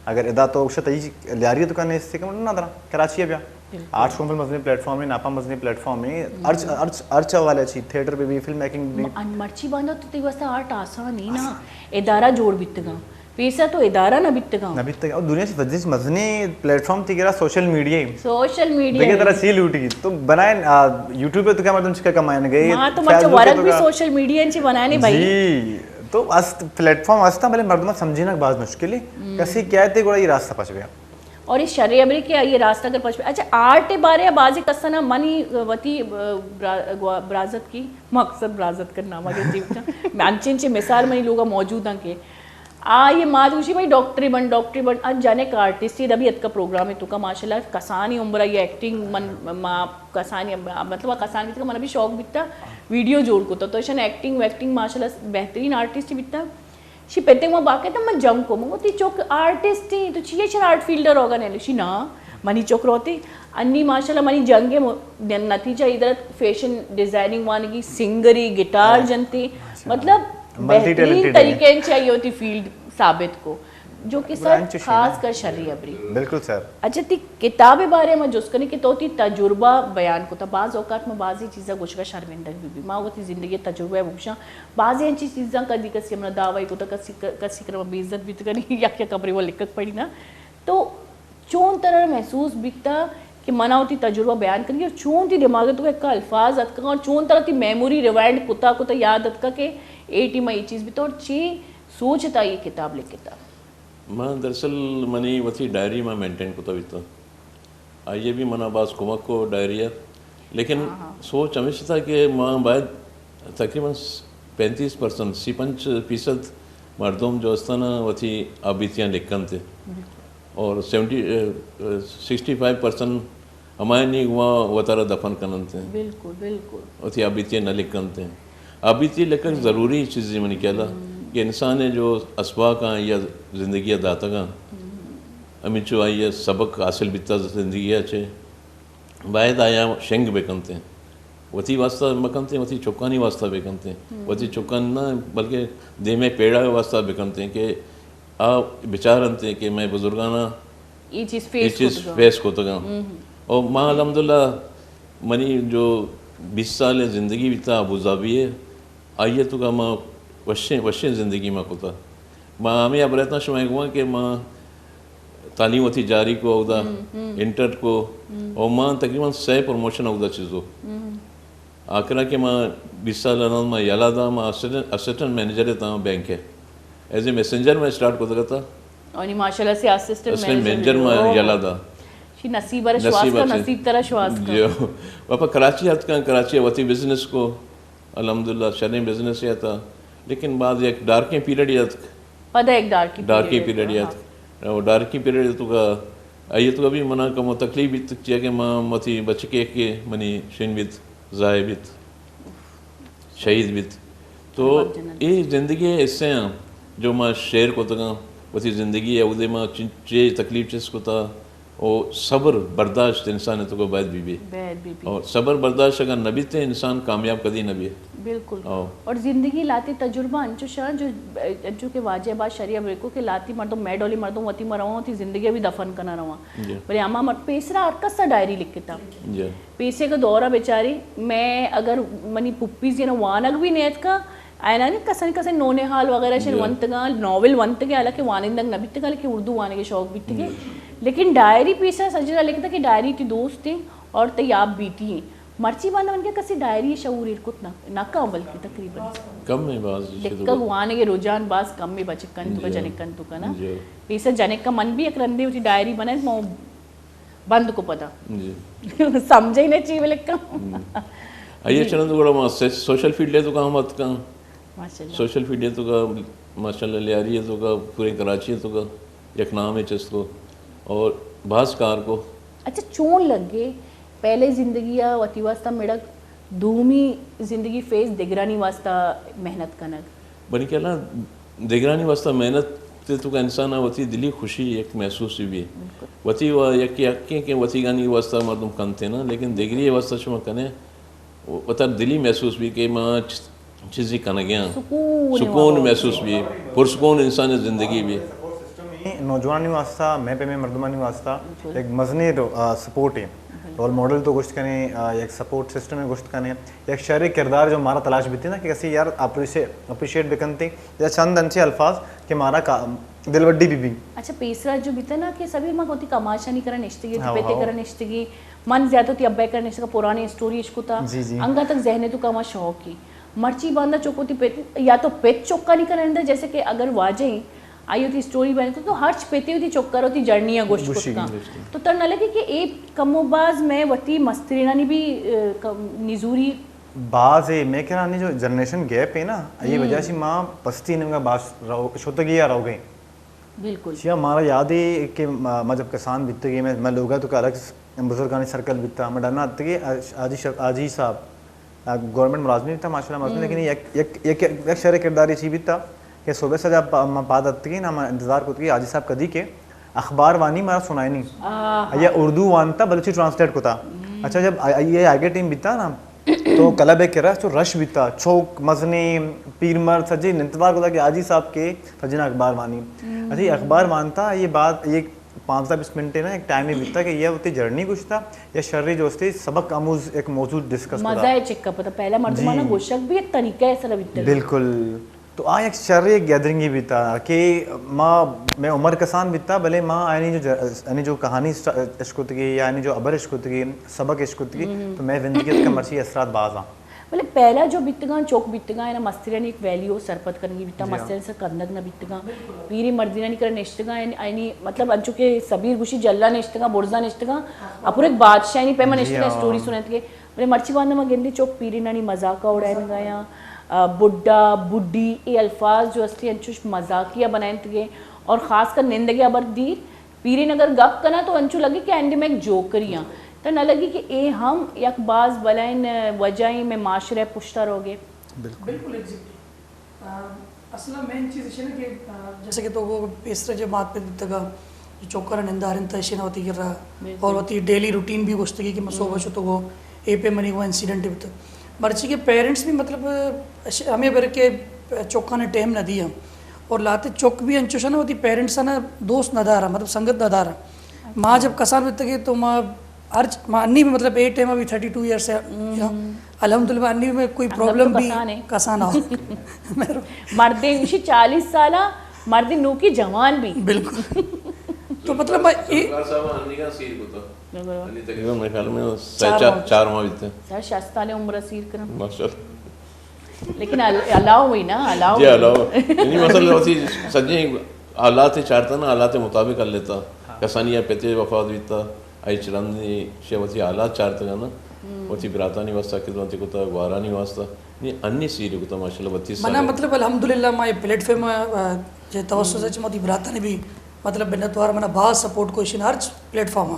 اگر ادا تو گوشت تئی لیاری تو کنے استے کہ نہ درا، کراچی بیا۔ بالکل۔ آرٹ شوم فلم مزنی پلیٹ فارم ہے، ناپا مزنی پلیٹ فارم ہے۔ ہرچ، ہرچ، ہرچ حوالے چی، تھیٹر بھی، بھی، فلم میکنگ بھی۔ م-، ان مرچی باندا تو تئی واسطہ آرٹ آسان ہے نا۔ آسان۔ ادارہ جوڑ بیتگا۔ پیسہ تو ادارہ نہ بیتگا۔ نہ بیتگا۔ اور دنیا سے مزنی، مزنی پلیٹ فارم تی گرا سوشل میڈیا ہے۔ سوشل میڈیا دگہ ہے۔ طرح سی لوٹی۔ تو بنائیں، آ، یوٹیوب پہ تو کیا مردم چکا کمائیں گئے؟ ہاں، تو مرچی فیسبک پہ ورگ تو بھی کا سوشل میڈیا انچی بنائے نہیں بھائی۔ جی۔ تو است پلیٹ فارم استا، بلے مردم سمجھینا باز مشکل ہے۔ کسی کیا تے گوڑا یہ راستہ پچ گیا۔ اور اے شریں ہبرے کہ آئی ءِ راست اگر پچ، اچھا، آرٹ ءِ بارے ءَ بازیں کساناں منی وتی، ا، برا-، گوا-، برازتکی، مقصد برازتک نام ءَ گیتی بچا۔ انچیں انچیں مثال منی لوگ ءَ موجود اَنت کہ آئی ءِ مات گوشی، بھائی ڈاکٹرے بن، ڈاکٹرے بن۔ آ جنک آرٹسٹ اے، ابھی اتکا پروگرام ءَ توکا ماشاءاللہ کسانیں عمر ءَ اے ایکٹنگ من، ما کسانیں، مطلب آ کسانیں بیتگ، من ابھی شوق بیتا ویڈیو جوڑ کتا، تو ایشان ایکٹنگ ویکٹنگ ماشاءاللہ بہترین آرٹسٹ بیتا۔ شی پتے ما باقی تم من جنگ کو، من گوتی چوک آرٹسٹ ایں، تو چیئے شر آرٹ فیلڈ ءَ روگا نیلو؟ شی نا، منی چوک روتی۔ انی ماشاءاللہ منی جنگ ءِ م-، نتیجہ ادھر فیشن ڈیزائننگ وانگی، سنگری، گٹار جنتی، مطلب ملٹی بہترین ٹیلنٹڈ ایں۔ طریقے چاہیے ہوتی فیلڈ ثابت کو، جو کہ سر خاص کر شری ابری۔ بالکل سر۔ اچھا، تی کتاب ءِ بارے ءَ ما جست کنیں کہ تو تی تجربہ بیان کتا۔ بعض اوقات ما بعضی چیزاں گوشگا شرمندگ بی بی۔ ما وتی زندگی ءِ تجربہ ءَ بگوشاں، بعضی انچیں چیزاں کدی کسی ہمنا دعوی کتا، کسی ک-، کسی کرا بے عزت بیتگنی، یک یک ابری وہ لکھک پڑی نا۔ تو چون ترا محسوس بیتا کہ منا وتی تجربہ بیان کنگی اور چون تی دماغ ءِ توکا یک الفاظ اتکا اور چون ترا تی میموری ریوائنڈ کتا کتا یاد اتکا کہ اے ٹیم ءَ اے چیز بیتا اور چی سوچ تا اے کتاب لکھتا؟ من دراصل منی وتی ڈائری ما مینٹین کتا بیتا۔ آئی ءَ بھی منا باز کمک کو ڈائری ءَ۔ لیکن سوچ ہمیش تھا کہ ما باید تقریباً پینتیس پرسنٹ، سی پنچ فیصد مردم جو استانا وتی آبیتیاں لکھنتے۔ اور سیونٹی، سکسٹی فائیو پرسنٹ ہمائنی گواں وتارا دفن کننتے۔ بالکل، بالکل۔ وتی آبیتیاں نہ لکھنتے۔ آبیتی لکھگ ضروری چیزے منی خیالا کہ انسان ءِ جو اسباقاں یا زندگی ءَ داتگاں، ہمینچو آئی ءَ سبق حاصل بیتا زندگی ءَ چہ، باید آیاں شنگ بکنتیں، وتی واسطہ مکنتیں، وتی چکانی واسطہ بکنتیں، وتی چکان نہ بلکہ دیمے پیڑا واسطہ بکنتیں کہ آ بچارنتیں کہ مئے بزرگاناں اے چیز اے فیس چیز کتگاں۔ فیس کتگاں۔ اور ما الحمدللہ منی جو بیست سال زندگی بیتا ابوظہبی ءَ، آئی ءِ توکا ما وشیں، وشیں زندگی ما کتا۔ ما ہمے ہبر اتاں شما گواں کہ ما تعلیم وتی جاری کو اودا، انٹر کو، اور ما تقریباً سہ پروموشن اودا چیزو۔ آخرا کہ ما بیست سال رند ما یلا دا، ما اسسٹنٹ، اسسٹنٹ مینیجر اتاں بینک ءَ۔ ایز اے میسنجر ما اسٹارٹ کتگا تا۔ اور نی ماشاءاللہ سے اسسٹنٹ اسسٹنٹ مینیجر مینیجر ما یلا دا۔ شی نصیب ءَ شواز نصیب کا، اچھے۔ نصیب ترا شواز کا۔ جو، واپا کراچی اتکاں، کراچی وتی بزنس کو، الحمدللہ شریں بزنس ءَ تا، لیکن بعد یک ڈارکیں پیریڈ اتک۔ پدا یک ڈارکی ڈارکی پیریڈ پیریڈ اتک۔ اور ڈارکی پیریڈ توکا، آئی توکا بھی منا کمو تکلیف بیت، چیا کہ ما وتی بچکے کہ منی شین بیت، ضائع بیت، شہید بیت۔ تو اے زندگی ءِ حصے آں جو ما شیئر کتگاں، وتی زندگی ءَ اودے ما چن-، چے تکلیف چست کتا، او صبر برداشت انسان ءِ توکا باید بی بی۔ باید بی بی۔ اور صبر برداشت اگر نہ بیت، انسان کامیاب کدی نہ بی۔ بالکل۔ او۔ اور زندگی لاتی تجربہ انچوش آں جو، انچو کہ واجہ باز شری ءَ بریکو کہ لاتی مردم، مئے ڈولی مردم وتی ما رواں، وتی زندگی ءَ بھی دفن کنا رواں۔ جی۔ بلے ہما مر-، پیسرا ہر کس ءَ ڈائری لکھتا۔ جی۔ پیسے کا دورہ بیچاری، میں اگر منی پپیز یعنی وانگ بھی نیتکا، آئینا نی کسن کسن نونہال وغیرہ شن جی۔ ونتگاں، ناول ونتگے، حالانکہ وانندگ نہ بیتگاں، لیکن اردو وانگ ءِ شوق بیتگے۔ جی۔ لیکن ڈائری پیسا سجنا لکھتا کہ ڈائری تی دوست ہیں اور تئی آپ بیتی ہیں۔ مرچی باندا من کہ کسی ڈائری شعور ایر کت نہ، نہ کاں بلکہ تقریباً۔ کم ہے باز لکھگ وانگ ءِ رجحان باز کم ہے بچکن تو کا جی۔ جنکن تو کا نا۔ جی۔ پیسا جنک کا من بھی یک رندے وتی ڈائری بنائیں، ما بند کو پدا۔ جی۔ سمجھے نہ چی بلکہ۔ ہم۔ آئیے جی۔ چلن تو گڑا ما سے-، سوشل فیلڈ ءِ توکا ہم اتکاں۔ ماشاءاللہ۔ سوشل فیلڈ ءِ توکا، ماشاءاللہ، لیاری ءِ توکا، پورے کراچی ءِ توکا یک نام ہے چست کو۔ اور باز کار کو۔ اچھا، چون لگے پہلے زندگی ءَ وتی واسطہ مڑگ، دومی زندگی فیس دگرانی واسطہ محنت کنگ؟ بنی کہ نا دگرانی واسطہ محنت تے توکا انسان ءَ وتی دلی خوشی یک محسوس بی۔ بالکل۔ وتی و یک یکیں کہ وتی گانی واسطہ مردم کنتے نا، لیکن دگری واسطہ شما کنے، وتا دلی محسوس بی کہ ما چ-، چیزی کنگے آں۔ سکون سکون محسوس بی، پرسکون انسان زندگی بی۔ نوجوانانی واسطہ، مئے پیمیں مردمانی واسطہ بالکل۔ یک مزنیں رو-، آ، سپورٹ ہے۔ بالکل۔ رول ماڈل تو گوشت کنے، آ، یک سپورٹ سسٹم ہے گوشت کنے، یک شریں کردار جو مارا تلاش بیتی نا کہ کسی یار اپریشی-، اپریشیٹ بکنتی یا چند انچے الفاظ کہ مارا کا-، دلبڈی بی بی۔ اچھا، پیسرا جو بیتا نا کہ سبیر ما وتی کماشانی کرا نشتگی، ہاں، پیتے ہاں۔ کرا نشتگی، من زیادہ وتی ابا کرا نشتگا، پرانی اسٹوری اشکتا، جی، جی۔ انگا تک ذہن توکا ما شوق کی۔ مرچی باندا چوکو تی پت، یا تو پت چوکانی کرا نندے، جیسے کہ اگر واجہ ہیں، آئی وتی اسٹوری بیان کت تو ہرچ پتے وتی چکر وتی جرنی ء گوشت کت کن۔ تو تر نہ لگے کہ اے کم و باز میں وتی مسترینانی بھی نزوری؟ باز اے، میں کرا آنی جو جنریشن گیپ ہے نا، یہ وجہ سے ماں پستی نمگا باز شتگی یا روگئی۔ بالکل۔ چیا مارا یاد ہے کہ ما جب کسان بیتگی، میں لوگا تو الگ بزرگانی سرکل بیتا، میں ڈنا اتگی آجی صاحب گورنمنٹ ملازمی بیتا، ماشاءاللہ ملازمی، لیکن یک یک یک شر کرداری چی بیتا کہ صبح سجا پاد اتگی نا، ما انتظار کتگی حاجی صاحب کدی کے اخبار وانی مارا سنائنی۔ یا اردو وانتا بلوچی ٹرانسلیٹ کتا۔ اچھا، جب یہ آگے ٹیم بیتا نا تو کلب کرا تو رش بیتا، چوک مزنی، پیر مرد سجے انتظار کتا کہ حاجی صاحب کے سجنا اخبار وانی۔ اچھا، یہ اخبار وانتا، یہ بات یہ پانزدہ بیست منٹ نا ایک ٹائم ہی بیتا کہ یہ ہوتی جرنی گوشتا یا شری جو استے سبق آموز ایک موضوع ڈسکس کتا۔ مزہ ہے چکا پتا پہلا مردمانہ گوشک بھی ایک طریقہ ہے سر بیتا۔ بالکل۔ تو آ یک شریں گیدرنگے بیتا کہ ما، مئے عمر کسان بیتا، بلے ما آیانی جو ج-، آیانی جو کہانی اسٹ-، اشکتگی یا آیانی جو ہبر اشکتگی، سبق اشکتگی، تو مئے زندگی ء تکا مرچی اثرات باز آں۔ بلے پہلا جو بیتگاں، چوک بیتگاں، اینا مسترانی ایک ویلیو سرپد کنگی بیتا، مسترانی سر کندگ نہ بیتگاں، پیری مردینانی کرا نشتگاں، آیانی، آیانی مطلب انچو کہ سبیر گوشی جلا نشتگاں، برزا نشتگاں، اپر ایک بادشاہانی پیما نشتگاں، اسٹوری سنتگے۔ بلے مرچی باندا ما گندی چک پیرینانی مذاق ء اڑائینگا یا، آ، بڈا، بڈی، اے الفاظ جو استی انچوش مذاقیہ بنائینتگے اور خاص کر نندگے ابر دیر پیرین اگر گپ کنا تو انچو لگی کہ اینڈ میں ایک جوکری ہاں۔ تو نہ لگی کہ اے ہم یک باز بلائن وجہ ہی میں معاشرہ پشتا روگے۔ بالکل۔ بالکل ایگزیکٹلی۔ آ، اصل ء مین چیز ایش انت کہ، آ، جیسے کہ تو گو پیسر جو مات پت بیتگا، جو چوکر نندارن تا ایش انت وتی گرا، اور وتی ڈیلی روٹین بھی گوشتگی کہ من صبح شتگو، اے پہ منی وہ انسیڈنٹ بیتگ۔ مرچی کہ پیرنٹس بھی مطلب، اش-، ہمیں بر کے چوکاں نے ٹائم نہ دیا، اور لاتے چوک بھی انچوش نا وتی پیرنٹس نا دوست نہ دارا، مطلب سنگت نہ دارا۔ ماں جب کسان بیتگے تو ماں ہر چ-، ما انی بھی مطلب اے ٹائم ابھی تھرٹی ٹو ایئرس ہے۔ الحمدللہ انی بھی میں کوئی پرابلم بھی کسان آؤ۔ مردے اسی چالیس سالہ، مردے نوکی جوان بھی۔ بالکل۔ تو مطلب میں اے سرکار صاحب انی کا سیر کو تھا۔ بالکل۔ انی تقریباً میرے خیال میں چار، چار ماہ بیتے۔ سر شستانے عمر سیر کرم۔ ماشاءاللہ۔ لیکن ال-، الاؤ ہوئی نا، الاؤ جی، ہوئی۔ الاؤ۔ یعنی مثلاً وتی سجیں حالات چارتا نا، حالات مطابق کر لیتا۔ ہاں۔ کسانی یا پتے وفات بیتا، آئی چرندی شے وتی حالات چارتگا نا، وتی براتانی واسطہ خدمت کتا، گوارانی واسطہ۔ نی انی سیر کتا ماشاءاللہ وتی منا سارے۔ مطلب الحمدللہ ما یہ پلیٹ فارم، آ، جے توسط سے وتی براتانی بھی مطلب منت وار منا باز سپورٹ کوشن ہر پلیٹ فارم۔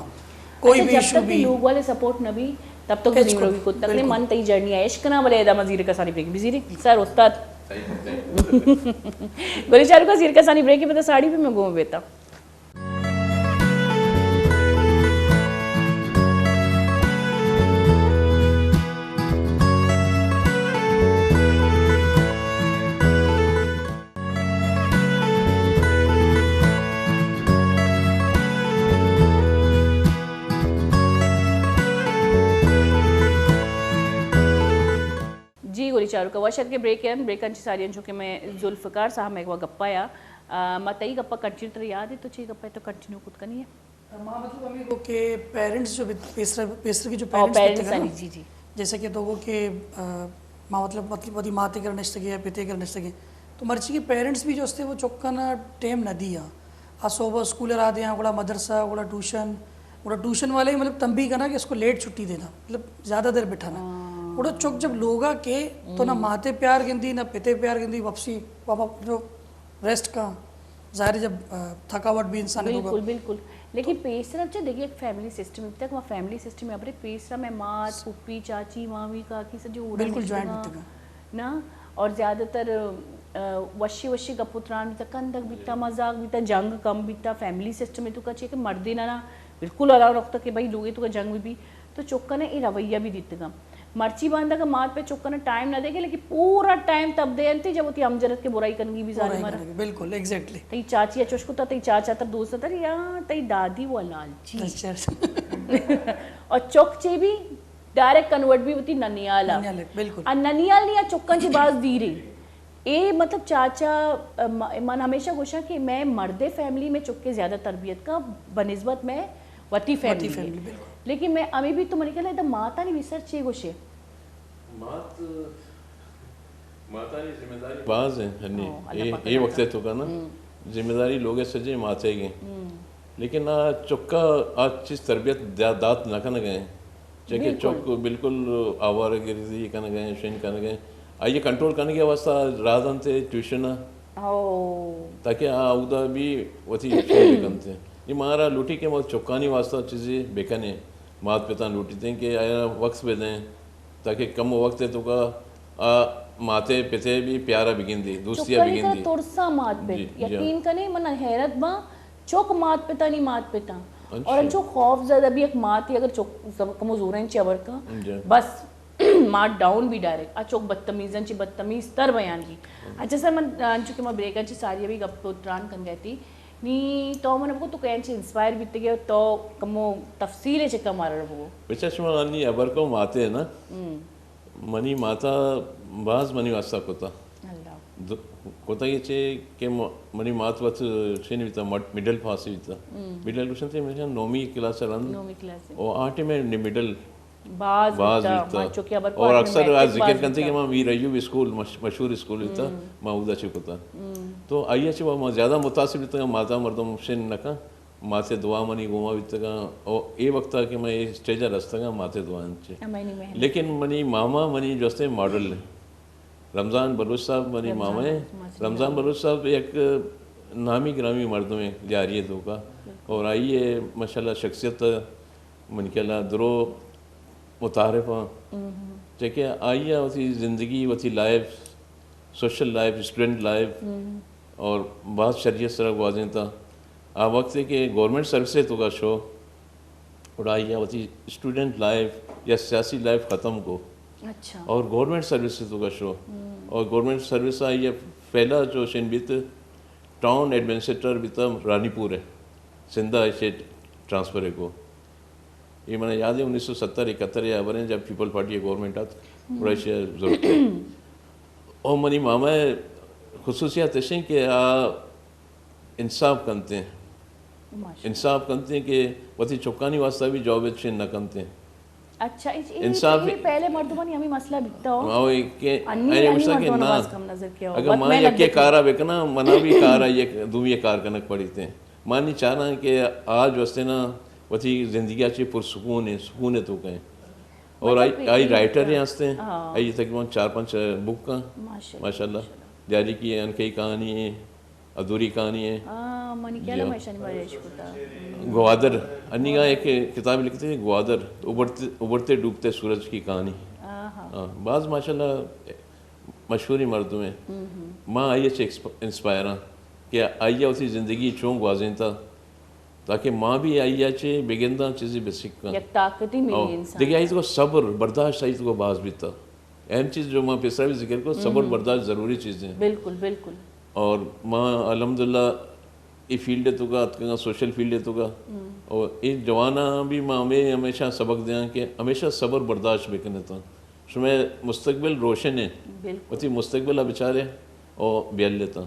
کوئی بھی ایشو بھی۔ لوگ والے سپورٹ نہ بھی، تب تک تو نہیں روی کو تک نے من تئی جرنی ہے عشق نا بلے ادا مزیر کسانی بریک بزیری سر استاد۔ گلی چارو کا زیر کسانی بریک پہ ساڑی بھی میں گوں بیتا۔ جی گولی چاروکا وش اتکے بریک ان، بریک ان چی ساری انچو کہ میں ذوالفقار صاحب میں ایک گپا یا، آ، ما تئی گپا کنٹینیو تر یاد ہے تو چی گپا ہے تو کنٹینیو کت کنی ہے۔ ما مطلب ہمیں گو کہ پیرنٹس جو بت-، پیسر، پیسر کی جو او، پیرنٹس پیرنٹس بیتگا نا، آنی، جی، جی۔ جیسے کہ تو گو کہ، آ، ما مطلب، مطلب وتی ماتے کر نشتگے یا پتے کر نشتگے، تو مرچی کے پیرنٹس بھی جو استے وہ چکا نا ٹائم نہ دیا۔ آ صبح اسکول را دیاں، گڑا مدرسہ، گڑا ٹیوشن، گڑا ٹیوشن والے ہی مطلب تنبیہ کنا کہ اس کو لیٹ چھٹی دینا، مطلب زیادہ دیر بٹھانا۔ ہاں۔ گڑا چک جب لوگا کے تو نہ ماتے پیار گندی، نہ پتے پیار گندی، واپسی، واپس جو ریسٹ کا، ظاہر ہے جب، آ، تھکاوٹ بھی انسان کو بالکل، بالکل۔ لیکن پیسرا چہ دگہ یک فیملی سسٹم بیتگ، ما فیملی سسٹم ابرے پیسرا میں مات، پھپی، چاچی، مامی، کاکی سجے اوڑا بالکل جوائنٹ نشتگاں۔ بیتگاں۔ نا، اور زیادہ تر، آ، وشی وشی گپ و تران بیتا، کندگ بیتا، مزاق بیتا، جنگ کم بیتا، فیملی سسٹم تو کا چے کہ مردینانا بالکل الان رختا کہ بھائی لوگے تو کا جنگ بھی، بھی تو چکا نے اے رویہ بھی دیتگا۔ مرچی باندا کہ مات پہ چکا نے ٹائم نہ دے گے، لیکن پورا ٹائم تب دے انتے جب وتی ہم جنت کے برائی کنگی بھی ظالم۔ بالکل، ایگزیکٹلی۔ تئی چاچی اچوش کو تا، تئی چاچا تر دوست تر یا تئی دادی وہ لالچی۔ اچھا۔ اور چک چے بھی ڈائریکٹ کنورٹ بھی وتی ننیال ء۔ ننیال ء، بالکل۔ آ ننیال نی آ چکاں چہ باز دیرے۔ اے مطلب چاچا، م-، من ہمیشہ گوشاں کہ میں مردے فیملی میں چکے زیادہ تربیت کا بنسبت میں وتی فیملی۔ وتی فیملی، بالکل۔ لیکن میں ہمیں بھی تو منی کہلے دا ماتانی بھی سر چے گوشے؟ مات، ماتانی ذمہ داری باز ہیں، یعنی او، اللہ اے، پاک اے اللہ وقت ہے تو کا نا۔ ہم۔ ذمہ داری لوگ ءِ سجیں ماتیگ ایں۔ لیکن آ چکا آ چیز تربیت دا-، دات نہ کنگ ءَ ایں۔ چہ کہ چک بالکل آوارہ گردی کنگ ءَ ایں، شن کنگ ءَ ایں۔ آئی ءَ کنٹرول کنگ ءِ واسطہ راہ دنت ٹیوشن ءَ، تاکہ آ اودا بھی وتی شن بکنت۔ یہ مارا لوٹی کہ ما چکانی واسطہ چیزے بکنیں۔ مات پتاں لوٹیتیں کہ آیا وقت بدیں، تاکہ کم وقت ءِ توکا آ ماتے پتے بھی پیارا بگندی، دوستیا بگندی۔ ترسا مات پت۔ جی، جی۔ یقین کنے، من حیرت باں، چک مات پتانی مات پتاں۔ اور انچو خوف زدہ بھی یک ماتے اگر چک زب-، کمو زوریں چی ابر کا، بس مات ڈاؤن بھی ڈائریکٹ۔ آ چک بدتمیزاں چی بدتمیز تر بیان کی۔ اچھا سر، من انچو کہ ما بریکاں چی ساری ابھی گپ و تران کن گئے تھی، نی تو من بگو تو کہیں چی انسپائر بیتگے، تو کمو تفصیل چکا مارا بگو۔ بچا شما انی ابر کو ماتے نا، منی ماتا باز منی واسطہ کتا۔ اللہ۔ کتا یہ چے کہ م-، منی مات وت شین بیتا، مڈ-، مڈل پاس بیتا۔ مڈل گوشن تے میں نومی کلاس رند۔ نومی کلاس۔ او آٹے میں نی مڈل باز باز بیتا، بیتا۔ ما چونکہ ابر کو اور اکثر آ ذکر کنتے کہ ما میر ایوب اسکول مش-، مشہور اسکول بیتا، ما اودا چے کتا۔ تو آئی چے ما زیادہ متاثر بیتا، ماتا مردم شین نکا۔ ماتے دعا منی گوما بیتگاں۔ او اے وقتا کہ من اے اسٹیج ءَ رستگاں، ماتے دعا انت چے۔ لیکن منی ماما منی جوستیں ماڈل ایں۔ رمضان بلوچ صاحب منی ماما ایں۔ رمضان بلوچ صاحب یک نامی گرامی مردمے لیاری ءِ توکا۔ اور آئی ءِ ماشاءاللہ شخصیت من کلا درو متعارف آں۔ چہ کہ آئی ءَ وتی زندگی، وتی life, social life, student life اور باز شریعت سرا گوازینتا۔ آ وقت کہ گورنمنٹ سروس ءِ توکا شو، گڑا آئی ءَ وتی اسٹوڈنٹ لائف یا سیاسی لائف ختم کو۔ اچھا۔ اور گورنمنٹ سروس ءِ توکا شو۔ اور گورنمنٹ سروس آئی ءَ پہلا جو شن بیت ٹاؤن ایڈمنسٹریٹر بیتا رانی پور ءَ، سندھ ءَ ایشی ٹرانسفر کو۔ یہ منا یاد ہے، انیس سو ستر اکہتر یا بریں جب پیپل پارٹی گورنمنٹ آت، گڑا ایشی ضرورت ہے۔ او منی ماما خصوصیات ایشیں کہ آ انصاف کنتے ہیں۔ انصاف کنتے ہیں کہ وتی چکانی واسطہ بھی جاب اچھے نہ کنتے ہیں۔ اچھا، اچ-، اے، انصاف اے پہلے مردمانی ہمیں مسئلہ بیتا ہو۔ ہاں، وہ کہ انی، اے انی مسئلہ کہ مردمانی نہ، باز کم نظر کیا ہو۔ اگر وت ماں محنت یکے دیتے۔ کارا بکنا، منا بھی کارا یک، دومی کار کنک پڑیتے ہیں۔ مانی چاہنا کہ آج واسطے نا وتی زندگی اچھے پرسکون ہے، سکون ہے تو کہیں۔ اور مطلب آئی، آئی رائٹر ہیں ہستے ہیں۔ ہاں۔ آئی تقریباً چار پانچ بک ہیں۔ ماشاءاللہ۔ ماشاءاللہ۔ دیاری کی ہے، ان کئی کہانی ہے۔ ادھوری کہانی ہے۔ آ، منی خیال جی۔ میں شنی بارے عشق ہوتا۔ گوادر، انیگا ایک کتاب لکھتے ہیں، گوادر، ابھرتے، ابھرتے ڈوبتے سورج کی کہانی۔ آہا۔ ہاں، باز ماشاءاللہ مشہوری مردم ہیں۔ ما آئی چ ایکسپ-، انسپائر ہاں کہ آئی وتی زندگی چون گوازینتا، تاکہ ما بھی آئی چ بگنداں چیزی بسکاں۔ یک طاقتی ملی انسان۔ دیگه آئی تو صبر، برداشت آئی تو باز بیتا۔ اہم چیز جو ما پیسرا بھی ذکر کو، صبر برداشت ضروری چیز ہیں۔ بالکل، بالکل۔ اور ما الحمدللہ ای فیلڈ تو کا اتکگاں، سوشل فیلڈ تو کا۔ اور ای جوانا بھی ما ہمیں ہمیشہ سبق دیاں کہ ہمیشہ صبر برداشت بکنے تا۔ شمے مستقبل روشن ہے۔ بالکل۔ وتی مستقبل بچارے اور بیل لیتا۔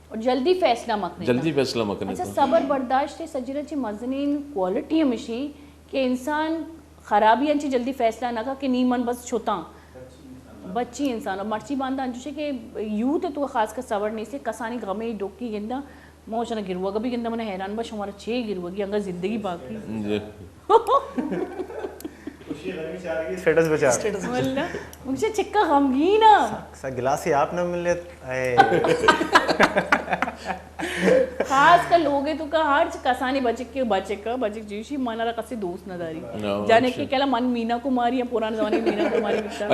اور جلدی فیصلہ مکنے۔ جلدی فیصلہ مکنے۔ اچھا، صبر برداشت سجرا چی مزنین کوالٹی ہمشی کہ انسان خرابی انچی جلدی فیصلہ نہ کا کہ نی من بس چھتاں۔ بچی انسان اور مرچی باندا انچوشے کہ یوتھ تو خاص کر صبر نہیں سے کسانی غمے ڈوکی گندا موشن گروگا بھی گندا من حیران با شمارا چے گروگی انگا زندگی باقی۔ جی۔ اسٹیٹس بچار۔ اسٹیٹس بچار۔ واللہ۔ مجھے چکا غمگین آ۔ سا گلاسی آپ نہ ملے۔ اے۔ خاص کر لوگے تو کا ہر چ کسانی بچک کے بچک کا بچک جیشی من را کسی دوست نہ داری۔ جانے کہ کلا من مینا کماری ہے، پرانے زمانے مینا کماری بیتا۔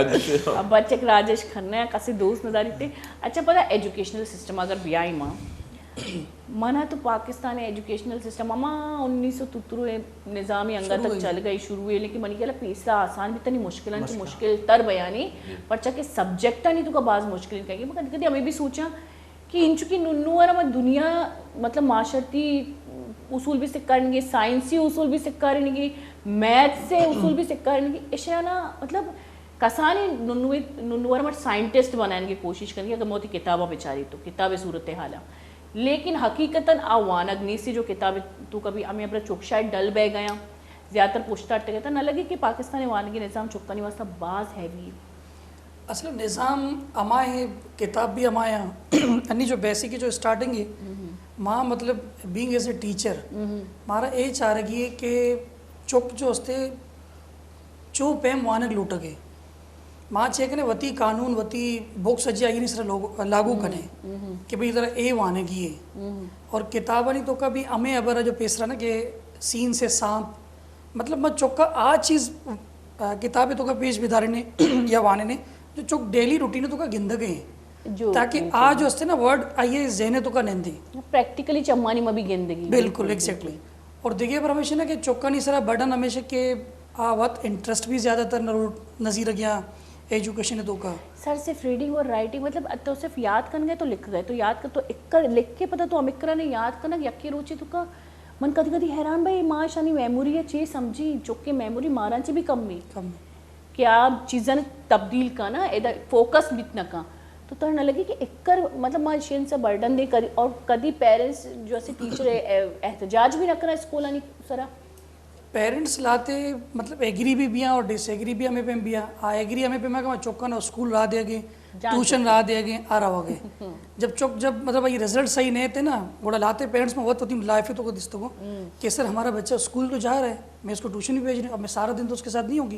اب بچک راجش کھنہ ہے، کسی دوست نہ داری تے۔ اچھا پتا ایجوکیشنل سسٹم اگر بیائی ماں، منا تو پاکستان ایجوکیشنل سسٹم ہما انیس سو تترو نظام انگا تک چل گئی شروع ہے، لیکن منی کلا پیسا آسان بھی تنی مشکلان چ مشکل تر بیانی، پرچا کہ سبجیکٹانی تو کا باز مشکل کہیں گے۔ مگر کدی ہمیں بھی سوچا کہ انچو کہ ننو ء ہم دنیا مطلب معاشرتی اصول بھی سکھارنگے، سائنسی اصول بھی سکھارنگے، میتھس ء اصول بھی سکھارنگے، اشیانا مطلب کسانی ننو، ننو ء ہم سائنٹسٹ بنائنگے کوشش کنگے۔ اگر موتی کتاباں بچاری تو کتاب صورتحالا، لیکن حقیقتاً آ وانگ نیستی جو کتاب تو کبھی ہمیں ابرا چوک شاید ڈل بہ گیا۔ زیادہ تر پشت اٹکتا نہ لگے کہ پاکستان وانگی نظام چکانی واسطہ باز ہیوی ہے۔ اصل نظام ہمائیں، کتاب بھی ہمائیں، انی جو بیسک کی جو اسٹارٹنگ ہے، ما مطلب بینگ ایز اے ٹیچر، مارا اے چارگی ہے کہ چک جو استے چو پیم وانگ لوٹگے، ما چے کنے وتی قانون، وتی بک سجی آئی سر لاگو کنے کہ بھئی ذرا اے وانگی ہے۔ اور کتابانی تو کا بھی ہمیں ابر جو پیسرا نا کہ سین سے سانپ، مطلب ما چکا آ چیز کتاب تو کا پیش بدارنے یا وانے نے جو چک ڈیلی روٹین تو کا گندگے ہیں، تاکہ آ جو استے نا ورڈ آئیے ذہن تو کا نندے۔ پریکٹیکلی چمانی ما بھی گندگی۔ بالکل، ایگزیکٹلی۔ اور دیگه پر ہمیشہ نا کہ چکانی سرا برڈن ہمیشہ کہ آ وت انٹرسٹ بھی زیادہ تر نزیر گیا ایجوکیشن تو کا۔ سر، صرف ریڈنگ اور رائٹنگ، مطلب تو صرف یاد کن گئے تو لکھ گئے، تو یاد کر تو اکر لکھ کے پتہ تو ہم اکرا نے یاد کرنا یکی روچے تو کا۔ من کدی کدی حیران بھائی، ما شانی میموری ہے چی سمجھی، چکے میموری ماران چی بھی کم بھی۔ کم۔ کہ آ چیزاں تبدیل کنا، ادا فوکس بیت نہ کن۔ تو تر نہ لگی کہ اکر مطلب ما شین سے برڈن دے کری، اور کدی پیرنٹس جو اسے ٹیچر احتجاج بھی نہ کرا اسکولانی سرا۔ پیرنٹس لاتے مطلب ایگری بھی بیاں اور ڈس ایگری بھی ہمیں پہ بیاں۔ آ ایگری ہمیں پہ کہ ما چکن اسکول را دے گے، ٹیوشن را دے گے، آ رہا گے۔ جب چک جب مطلب یہ رزلٹ صحیح نہیں تھے نا، گوڑا لاتے پیرنٹس میں وقت ہوتی لائف تو کو دستو کہ سر ہمارا بچہ اسکول تو جا رہا ہے، میں اس کو ٹیوشن بھی بھیج رہی ہوں، اب میں سارا دن تو اس کے ساتھ نہیں ہوگی۔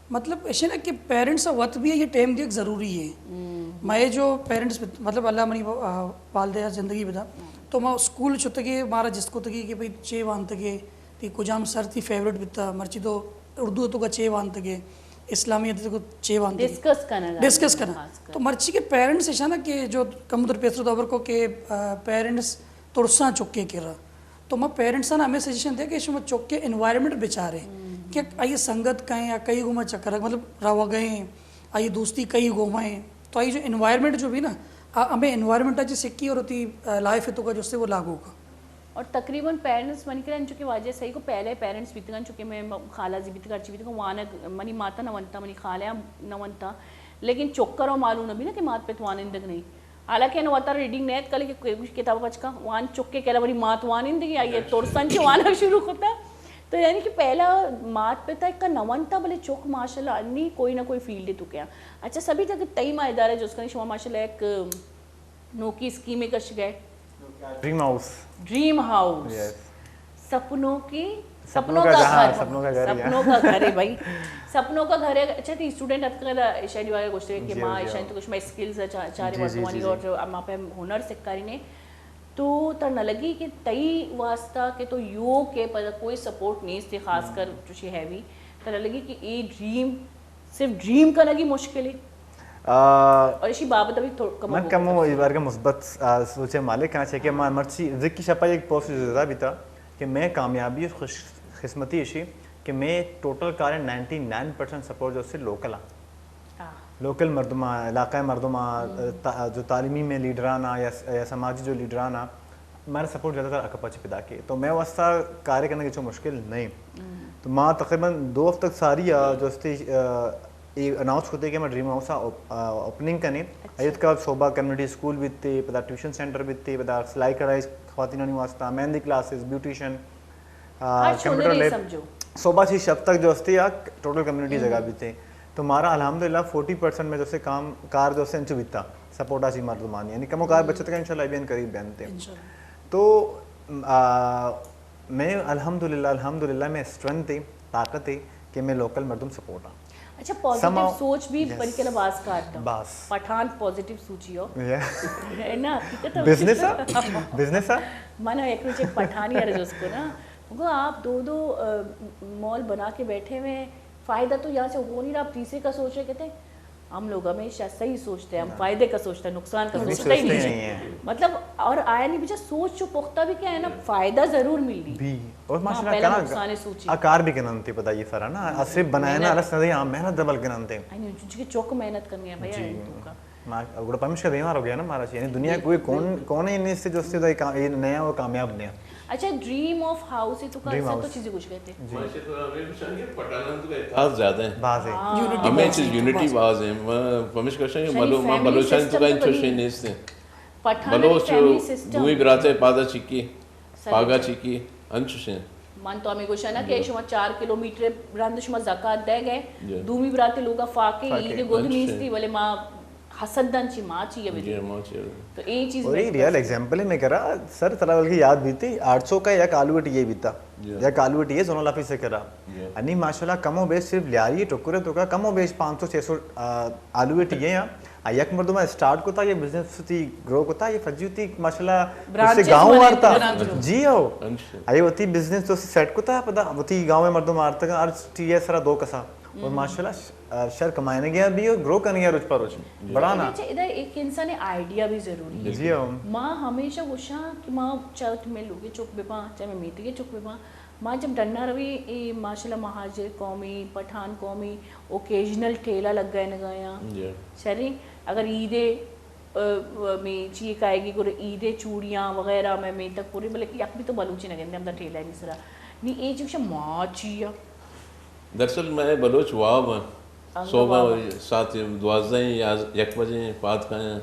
مطلب ایسے نا کہ پیرنٹس وت بھی یہ ٹائم دیگ ضروری ہے۔ میں جو پیرنٹس مطلب اللہ منی والدہ زندگی بدا، تو ما اسکول چھتگے مارا جست کو تگے کہ بھئی چے وانتگے، تی کجام سر تی فیورٹ بتا، مرچی تو اردو تو کا چے وانتگے، اسلامیت تو کا چے وانتگے۔ ڈسکس کرنا۔ ڈسکس کرنا۔ تو مرچی کے پیرنٹس ایسا نا کہ جو کم در پیسر تو ابر کو کہ پیرنٹس ترساں چکے کرا۔ تو ما پیرنٹس نا ہمیں سجیشن دے کہ شما چکے انوائرمنٹ بچارے کہ آئی سنگت کہیں یا کئی گوما چکر مطلب روا گئے، آئی دوستی کئی گوما ہیں، تو آئی جو انوائرمنٹ جو بھی نا، ہمیں انوائرمنٹ اچ سکی اور ہوتی لائف تو کا جو سے وہ لاگو کا۔ اور تقریباً پیرنٹس منی کرن چونکہ واجہ صحیح کو پہلے پیرنٹس بیتگن چونکہ میں خالہ زی بیتگا چی بیتگا وانگ منی ماتا نہ ونتا، منی خالہ نہ ونتا، لیکن چکر و معلوم نہ بھی نا کہ مات پت وانندگ نہیں۔ حالانکہ انو وتارا ریڈنگ نیت کلی کہ کوئی کتاب پچ کا وان چکے کلا بری مات وانندگی آئی ترسن چ وانا شروع کتا۔ تو یعنی کہ پہلا مات پتا ایک نہ ونتا بلے چک ماشاءاللہ انی کوئی نہ کوئی فیلڈ تو کیا۔ اچھا سبھی تک تئی ما ادارہ جس کنی شما ماشاءاللہ ایک نوکی اسکیم کش گئے۔ Dream house. Dream house. سپنوں کی سپنوں کا گھر۔ سپنوں کا گھر ہے بھائی۔ سپنوں کا گھر ہے۔ اچھا تھی اسٹوڈنٹ اتکا شہری والے گوشتے کہ ما ایشانی تو کچھ میں اسکلز چارے مردمانی اور جو اما پہ ہنر سکاری نے تو تر نہ لگی کہ تئی واسطہ کہ تو یو کے پر کوئی سپورٹ نہیں تھی خاص کر چوشی ہے بھی تر نہ لگی کہ اے ڈریم صرف ڈریم کنگی مشکل ہے۔ اور اسی بابت ابھی من کم اس بار کا مثبت سوچے مالک ہاں کہ مرچی ذکی شپا ایک پوسٹ زیادہ بھی تھا کہ میں کامیابی خوش قسمتی اشی کہ میں ٹوٹل کار نائنٹی نائن پرسینٹ سپورٹ جو سے لوکل ہاں۔ لوکل مردماں، علاقہ مردماں، جو تعلیمی میں لیڈران ہاں یا سماجی جو لیڈران ہاں، مارا سپورٹ زیادہ تر اکپا چہ پیدا کے۔ تو میں واسطہ کارے کرنے کے چو مشکل نہیں۔ تو ما تقریباً دو ہفتہ ساری جو استے اے اناؤنس کتے کہ ما ڈریم ہاؤس اوپننگ کنے۔ ایت کا صوبہ کمیونٹی اسکول بیتے، پدا ٹیوشن سینٹر بیتے، پدا سلائی کڑھائی خواتینانی واسطہ، مہندی کلاسز، بیوٹیشن، کمپیوٹر لیب۔ صبح سے شب تک جو ہستے یا ٹوٹل کمیونٹی جگہ بیتے۔ تو مارا الحمدللہ فورٹی پرسینٹ میں جو سے کام کار جو سے انچو بیتا سپورٹ آسی مردمانی، یعنی کمو کار بچت کا انشاءاللہ بیان قریب بیانتے۔ تو میں الحمدللہ، الحمدللہ میں اسٹرینتھ ہے، طاقت ہے کہ میں لوکل مردم سپورٹ ہاں۔ اچھا، پازیٹیو سوچ بھی بڑی کلا باز کار تھا۔ باز۔ پٹھان پازیٹیو سوچی ہو۔ ہے نا، حقیقت ہے۔ بزنس ہے؟ بزنس ہے؟ من ایک روز ایک پٹھانی ہے جس کو نا، وہ آپ دو دو مال بنا کے بیٹھے ہوئے ہیں، فائدہ تو یہاں سے ہو نہیں رہا، آپ تیسرے کا سوچ رہے کہتے ہیں، ہم لوگ ہمیشہ صحیح سوچتے ہیں، ہم فائدے کا سوچتے ہیں، نقصان کا سوچتے ہی نہیں ہے۔ مطلب، اور آیا نہیں بچا سوچ جو پختہ بھی کیا ہے نا، فائدہ ضرور مل رہی۔ بھی۔ اور ماشاءاللہ پہلا نقصان ہے سوچی۔ آ کار بھی کنن تے پتہ یہ سارا نا، آ صرف بنایا نا، رس نہ دے، آ محنت ڈبل کنن تے۔ چونکہ چوک محنت کرنی ہے بھائی۔ گڑا پمش کا دیوار ہو گیا نا مارا، یعنی دنیا کوئی کون کون ہے نہیں سے جو سے نیا اور کامیاب نیا۔ اچھا، ڈریم آف ہاؤس تو کا سب تو چیزیں کچھ کہتے ہیں۔ پٹھانان تو کا اتحاد زیادہ ہے۔ باز ہے۔ ہمیں چیز یونٹی باز ہے۔ پمش کا شنگ بلو ما بلوچان تو کا انچو شے نیست ہے۔ بلوچ دوئی براتے پادا چکی، پاگا چکی، انچو شے۔ من تو ہمیں گوشانا کہ شما چار کلومیٹر رند شما زکات دے گئے، دومی براتے لوگا فاقے عید گد نیستی، بلے ما حسد دان چی ما چی ء بدی۔ تو اے چیز اور یہ ریئل ایگزامپل ہے میں کرا، سر ترا بلکہ یاد بیتی، آٹھ سو کا یک آلو ٹی اے بیتا، یک آلو ٹی اے زونل آفیس سے کرا۔ انی ماشاءاللہ کم و بیش صرف لیاری ٹکرے تو کا کم و بیش پانچ سو چھ سو آلو ٹی اے ہیں۔ آ یک مردم اسٹارٹ کتا، یہ بزنس تی گرو کتا، یہ فجی تی ماشاءاللہ اس سے گاؤں وارتا۔ جی ہو۔ آئی وتی بزنس تو سیٹ کتا، پدا وتی گاؤں میں مردم آرتا، ہر ٹی اے سرا دو کسا۔ اور ماشاءاللہ شر کمائنگیا بھی اور گرو کنگیا روچ پر روچ۔ بڑھانا۔ ادا ایک انسان آئیڈیا بھی ضروری ہے۔ جی ہو۔ ما ہمیشہ گوشاں کہ ما چاہے تو میں لوگے چک بپاں، چاہے میں میتگے چک بپاں، ما جب ڈنا روی، اے ماشاءاللہ مہاجر قومی، پٹھان قومی، اوکیژنل ٹھیلہ لگائینگایاں۔ شریں، اگر عیدے، میں چی کائے گی گڑا عیدے چوڑیاں وغیرہ میں میتگ پوری، بلکہ یک بھی تو بلوچی نہ گندے ہمدا ٹھیلہ نہیں سرا۔ نی اے چیز ما چی۔ دراصل میں بلوچ واب ہاں۔ صبح ساعت دوازدہ یا یک بجے پاد کھایا۔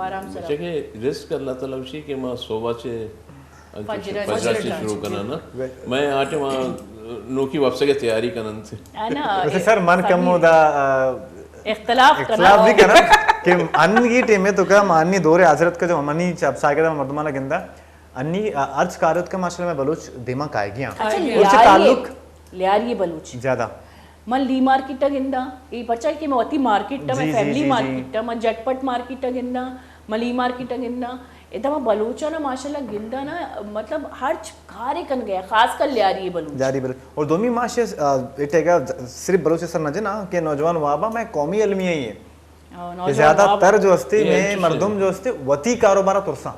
آرام سے۔ کہ رزق اللہ تعالی وشی کہ ما صبح چے فجر چے شروع کنا نا۔ میں آٹے ما نوکی واپس کے تیاری کنن تھے۔ ویسے سر من کم دا اختلاف اختلاف بھی کنا کہ ان کی ٹیم میں تو کا مانی دور حضرت کا جو منی چپ ساگے مردمانہ گندا انی ارچ کارت کا ماشاءاللہ میں بلوچ دیما کائے گیا۔ اچھا، اور سے تعلق لیاری بلوچ زیادہ۔ من لی مارکیٹ ء گنداں، اے پرچا کہ من وتی مارکیٹ ء، من فیملی مارکیٹ ء، من جٹ پٹ مارکیٹ ء گنداں، من لی مارکیٹ ء گنداں۔ ادا من بلوچاں نا ماشاءاللہ گنداں نا، مطلب ہرچ کارے کن گیا، خاص کر لیاری بلوچ۔ لیاری بلوچ۔ اور دومی ماشے اٹے گا صرف بلوچ سر نہ جنا کہ نوجوان وابا میں قومی المیہ ہی ہے۔ زیادہ تر جو استے میں مردم جو استے وتی کاروبار ترساں،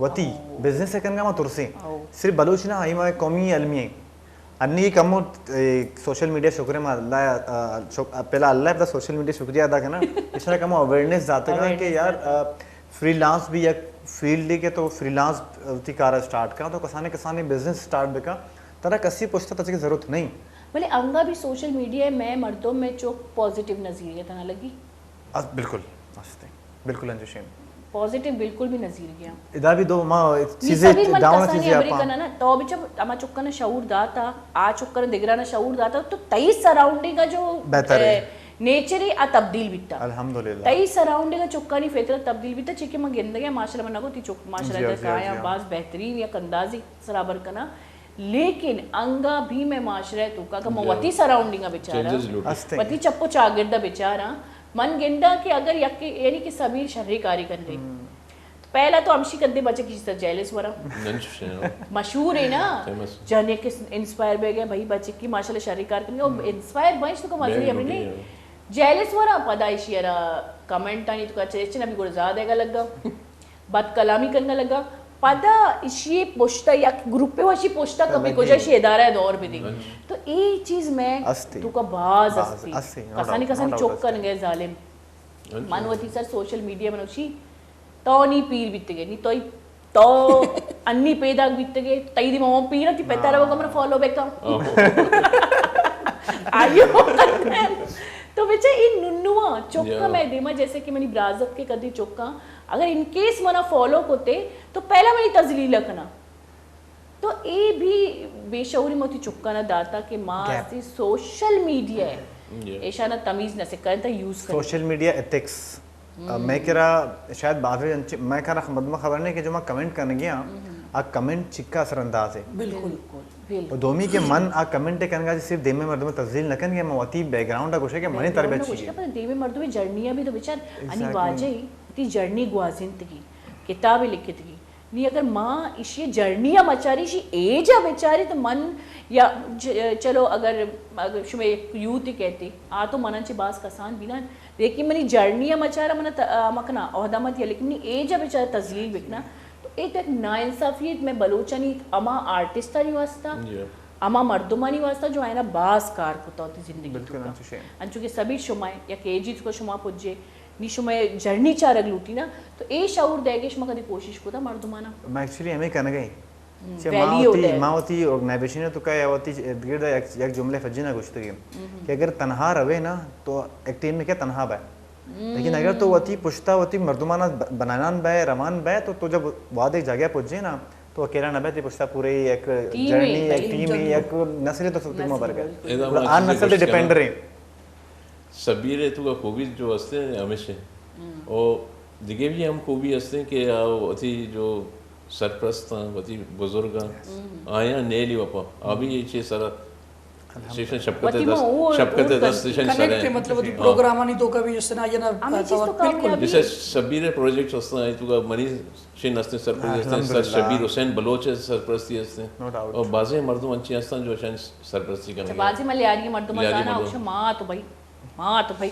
وتی بزنس کنگا ما ترسیں۔ صرف بلوچ نہ، آئی ما قومی المیہ ہیں۔ انی کمو سوشل میڈیا شکر ہے، ما اللہ پہلا اللہ پتا سوشل میڈیا شکریہ ادا کرنا، اس طرح کمو اویئرنیس داتا کہ یار فری لانس بھی یک فیلڈ ہے کہ تو فری لانس تی کار سٹارٹ کنا، تو کسانے کسانے بزنس سٹارٹ بکا، ترا کسی پشتا تچے کی ضرورت نہیں۔ بلے انگا بھی سوشل میڈیا میں مردم میں چوک پازیٹیو نظریہ تنا لگی۔ بالکل استے، بالکل انچوشیں۔ پازیٹیو بالکل بھی نظیر گیا۔ ادا بھی دو ما چیزیں ڈاؤن چیزیں اپا کنا نا، تو بچا ہما چکا نا شعور داتا، آ چکا نا دگرانا شعور داتا، تو تئی سراؤنڈنگ جو بہتر ہے، نیچر ہے، آ تبدیل بیتا۔ الحمدللہ۔ تئی سراؤنڈنگ چکانی فطرت تبدیل بیتا، چیکہ من گندگا ماشاءاللہ من نگو تی چک ماشاءاللہ کایا باز بہترین یک اندازی سرابر کنا۔ لیکن انگا بھی میں معاشرہ توکا کہ من وتی سراؤنڈنگ ء بچاراں، وتی چپ و چاگرد ء بچاراں، من گنداں کہ اگر یک، یعنی کہ سمیر شریں کارے کن رہی، پہلا تو ہمشی کندے بچے کسی طرح جیلس ورا۔ مشہور ہے نا، جنے کہ انسپائر بہ گئے بھائی بچے کی ماشاءاللہ شریں کار کنی، اور انسپائر بنش تو کا مزے ہمیں نہیں۔ جیلس ورا پدا ایشی ارا کمنٹ آنی تو کا چیچن ابھی گڑ زیادہ گا لگا۔ بد کلامی کنگا لگا۔ پدا اشی پشتا یک گروپے وشی پشتا کپی کجا اشی ادارہ دور بدی۔ تو ای چیز میں تو کا باز استی۔ کسانی کسانی چوک کنگے ظالم۔ من وتی سر سوشل میڈیا منوشی تو نی پیر بیتگے، نی تو تو انی پیداک بیتگے، تئی دی ماما پیر تی پتر وہ کمر فالو بکا۔ آئیو۔ تو بچا این ننوا چوکا میں دیما جیسے کہ منی برازت کے کدی چوکا اگر ان کیس منا فالو کوتے تو پہلا منی تذلیل کنا۔ تو اے بھی بے شعوری موتی چکانا داتا کہ ما استی سوشل میڈیا ہے، ایشانا تمیز نہ سکھائیں تا یوز کریں۔ Social media ethics. میں کرا شاید بعض میں کرا مردم خبر نہیں کہ جو ما کمنٹ کرنے گیا آ کمنٹ چکا اثر انداز ہے۔ بالکل۔ اور دومی کہ من آ کمنٹ کرنگا جی صرف دیمے مردم تذلیل نہ کرنگے، من وتی بیک گراؤنڈ گوشے کہ منی تربیت چیئے۔ دیمے مردم جرنی بھی تو بچار انی واجہ تی جرنی گوازنتگی، کتاب لکھتگی۔ نی اگر ما اشی جرنی ء مچاری، اشی ایج ء بچاری تو من یا چ-، چلو اگر، اگر شما یک یوتھ کہتے آ تو منا چہ باز کسان بینا، لیکن منی جرنی ء مچارا منا ت-، آ، مکنا عہدہ مت یا، لیکن منی ایج ء بچارا تذلیل بکنا تو اے تو یک ناانصافی ہے میں بلوچانی ہما آرٹسٹانی واسطہ، ہما مردمانی واسطہ جو آئینا باز کار کتا ہوتی زندگی تو۔ انچو کہ سبیر شما یک ایجی تو شما پجے نی شمئے جرنی چارگ لوٹی نا، تو اے شعور دئیگے شما کدی کوشش کتا مردمانا؟ ما ایکچولی ہمے کنگا ایں۔ چہ ما وتی، ما وتی آرگنائزیشن تو کا یا وتی ارد گرد یک، یک جملے فجی نہ گوشتگی کہ اگر تنہا روے نا تو ایک ٹیم میں کیا تنہا بے، لیکن اگر تو وتی پشتا وتی مردمانا ب-، بنانان بے، روان بے، تو، تو جب وعدے جاگہ پجے نا تو اکیلا نہ بے، تی پشتا پورے یک جرنی، یک ٹیم، یک نسل تو سب تک ما برگئے۔ آن نسل ڈیپینڈ رہے۔ سبیر ء تو کا خوبی جو ہستے ہمیشہ او دگہ بھی ہم خوبی ہستیں کہ آ وتی جو سرپرست آں، وتی بزرگ آں، آیاں نیلی وپا۔ آ بھی اے چیز سرا شیشن شپکت وتی ما دست، او، شپکت او دست شیشن کنیکٹ سرے۔ مطلب وتی پروگرامانی توکا بھی جس نا یہ نا ہمیں چیز تو بالکل۔ کامیابی جیسے شبیر پروجیکٹ ہستاں، اے توکا منی شین ہستیں سرپرست ہستیں، سر شبیر حسین بلوچ سرپرستی ہستیں۔ No doubt. اور بازیں مردم انچی ہستاں جو شان سرپرستی اچھا، کنگے۔ بازی ملیاری مردم لیاری زانا مردم۔ اوشا ماں تو بھائی، ماں تو بھائی،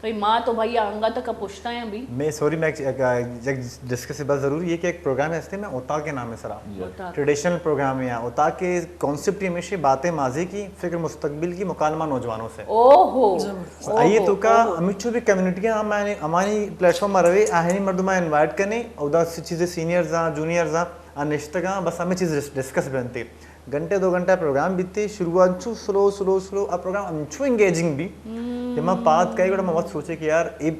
تو ماں تو بھائی انگا تک پشتا ہیں بھی۔ میں سوری، میں ایک، ایک، یک ڈسکس بس ضروری ہے کہ ایک پروگرام ہستے میں اوتاک کے نام ہے سرا۔ جی۔ اوتاک۔ ٹریڈیشنل پروگرام ہے، اوتاک کے کانسیپٹ ہمیشہ باتیں ماضی کی، فکر مستقبل کی، مکالمہ نوجوانوں سے۔ اوہو۔ زبردست۔ آئیے اوہو، تو کا اوہو۔ ہمیں چو بھی کمیونٹی ہم ہماری پلیٹ فارم روے، آہنی مردم انوائٹ کرنے، اور دا چیزیں سینئرز آں، جونیئرز آں، آ نشتگاں، بس ہمیں چیز ڈس-، ڈسکس بنتے۔ گھنٹے دو گھنٹہ پروگرام بیتے، شروعات چو سلو، سلو، سلو، آ پروگرام انچو انگیجنگ بی کہ ما پاد کئی گڑا ما وقت سوچے کہ یار، اے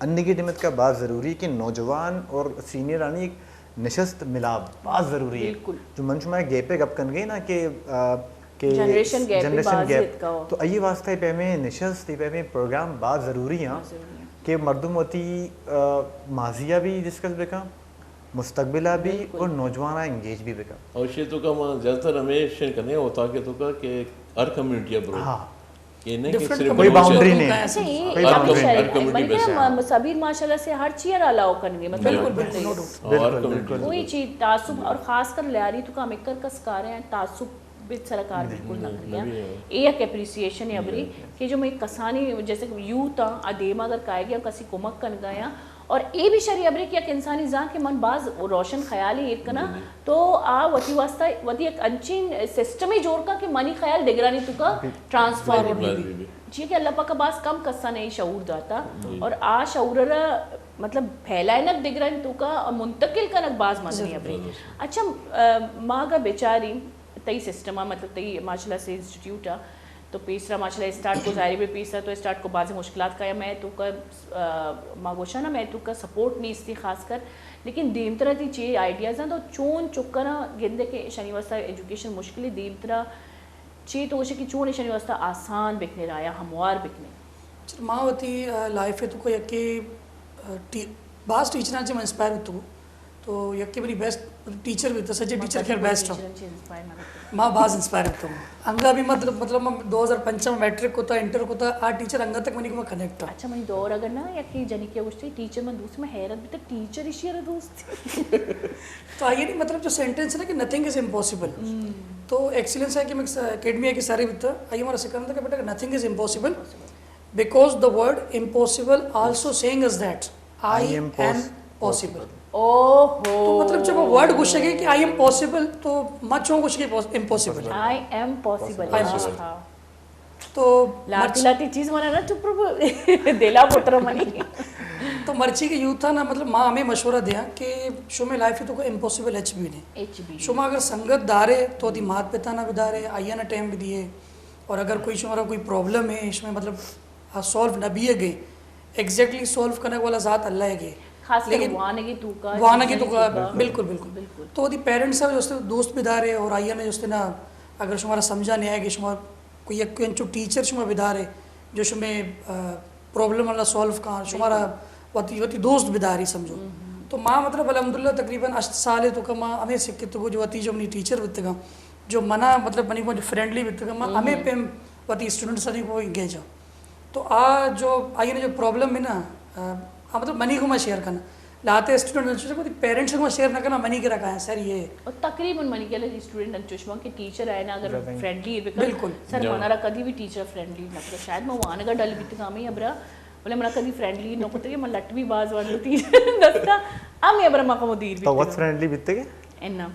انیگی ٹیمت کا بات ضروری ہے کہ نوجوان اور سینئر آنی ایک نشست ملاپ بات ضروری ہے۔ بالکل۔ جو من شما گیپ پہ گپ کن گئے نا کہ، آ، کہ جنریشن گیپ بھی جنریشن بازی گیپ۔ اتکا ہو۔ تو اے واسطہ پہ ہمیں نشست، پہ ہمیں پروگرام بات ضروری ہیں بات ضروری ہیں۔ کہ مردم وتی، آ، ماضیہ بھی ڈسکس بکن، مستقبل ء بھی بالکل۔ اور نوجوان ء انگیج بھی بکن۔ اور شے تو کا ما زیادہ تر ہمیں شن کرنے اوتاک کے تو کا کہ ہر کمیونٹی ء برو۔ ہاں۔ یہ نہیں کہ ڈفرنٹ صرف کوئی بلوچ ہے۔ باؤنڈری نہیں۔ اچھا، یہ کوئی ہر باؤنڈری کم-، نہیں۔ ہر کمیونٹی بلکہ بیسڈ ہے۔ م-، سبیر ماشاءاللہ سے ہر چیز را الاؤ کرنگے، مطلب بالکل، بالکل، نو ڈاؤٹ۔ اور ہر بالکل، کمیونٹی بالکل۔ کوئی چیز تعصب اور خاص کر لیاری تو کا ہم ایک کر کس کارے ہیں، تعصب بچ سرا کار بالکل نہ کریاں۔ نبی ہے۔ اے یک اپریسیئیشن ہے ابری کہ جو میں کسانی جیسے کہ یوتھ آں، آ دیما اگر کائے گیا کسی کمک کنگا یا اور اے بھی شری ابری کہ یک انسانی زان کہ من باز روشن خیالی ایک کنا تو آ وتی واسطہ وتی یک انچین سسٹم ہی جوڑ کا کہ منی خیال دگرانی تو کا ٹرانسفر ہو بھی۔ جی کہ اللہ پاک باز کم کسان ہے شعور داتا اور آ شعور را مطلب پھیلائنک دگرانی تو کا اور منتقل کنک باز مزنی ابری۔ اچھا، آ، ما اگر بیچاری تئی سسٹم ء، مطلب تئی ماشاءاللہ سے انسٹیٹیوٹ ء، تو پیسرا ماشاءاللہ اسٹارٹ کو، ظاہر ہے پیسرا تو اسٹارٹ کو بازیں مشکلات کا یا میں تو کا، آ، ما گوشاں نا میں تو کا سپورٹ نیستی خاص کر، لیکن دیمترا تئی چے آئیڈیاز ہیں تو چون چکنا گندے کہ شنی واسطہ ایجوکیشن مشکل ہے، دیمترا چے تو گوشے کہ چون شنی واسطہ آسان بکنے رایا ہموار بکنے؟ چل، ما وتی، آ، لائف ء تو کو یکے، آ، ٹی-، باز ٹیچراں چے من انسپائر بیتو۔ تو یکے منی بیسٹ ٹیچر بیتا، سجے ٹیچر خیر بیسٹ ہوں۔ ما باز انسپائر بیتو۔ انگا بھی مطلب، مطلب من دو ہزار پنچ میں میٹرک کوتا، انٹر کوتا، آ ٹیچر انگا تک منی کو کنیکٹ ہوں۔ اچھا، منی دور اگر نا یکے جنی کے گوشتی ٹیچر من دوست، میں حیرت بیتا ٹیچر ایشی ارا دوست۔ تو آئیے نہیں مطلب جو سینٹنس ہے نا کہ نتھنگ از امپاسبل۔ تو ایکسیلنس ہے کہ میں اکیڈمی ہے کہ سارے بیتا، آئیے ہمارا سکھانا تھا کہ بیٹا nothing is impossible. Because the word impossible also saying is that I am possible. اوہو۔ تو مطلب جب ورڈ گوشے گے کہ آئی ایم پاسبل تو ما چون گوشے گے impossible? I am possible. I am possible. تو لاتی لاتی چیز منا نا چپ رو دلا پتر منی۔ تو مرچی کے یوتھ نا مطلب ما ہمیں مشورہ دیاں کہ شمے لائف تو کو امپاسبل اچ بھی نہیں۔ اچ بھی۔ شما اگر سنگت دارے تو دی مات پتا نا بھی دارے، آئیانا ٹائم بھی دیے۔ اور اگر کوئی شمارا کوئی پرابلم ہے، شمے مطلب آ سالو نہ بیگ ء، ایگزیکٹلی سالو کنگ والا ذات اللہ ء گے۔ خاص کر لیکن وانگی توکا، وانگی توکا، بالکل، بالکل۔ بالکل۔ تو وتی پیرنٹس ء جستے دوست بدارے اور آئی ء جستے نا، اگر شمارا سمجھا نہیں آئے کہ شما کوئی یک کوئی انچو ٹیچر شما بدارے جو شمے، آ، پرابلم اللہ سالو کان، شمارا وتی، وتی دوست بداری سمجھو۔ تو ما مطلب الحمدللہ تقریباً ہشت سال ہے تو کہ ما ہمیں سکت کو جو وتی جو منی ٹیچر بتگا، جو منا مطلب منی کو جو فرینڈلی بتگا، ما ہمیں پیم وتی اسٹوڈنٹس انی کو انگیج ہوں۔ تو آ جو آئی نے جو پرابلم ہے نا، آ، آ مطلب منی کو ما شیئر کرنا۔ لاتے اسٹوڈنٹ انچوش کو پیرنٹس کو ما شیئر نہ کرنا، منی کرا کہا سر یہ۔ اور تقریباً منی کے لگی اسٹوڈنٹ انچوش ما کہ ٹیچر آئے نا اگر فرینڈلی بکن، بالکل۔ سر منا را کدی بھی ٹیچر فرینڈلی نہ کرو، شاید ما وانگا ڈل بیت گامی ابرا، بلے منا کدی فرینڈلی نہ کرتے، من لٹ بھی باز وان ٹیچر دستا، ہم یہ ابرا ما کو مدیر تو وت بیت۔ فرینڈلی بیتے گے؟ انا۔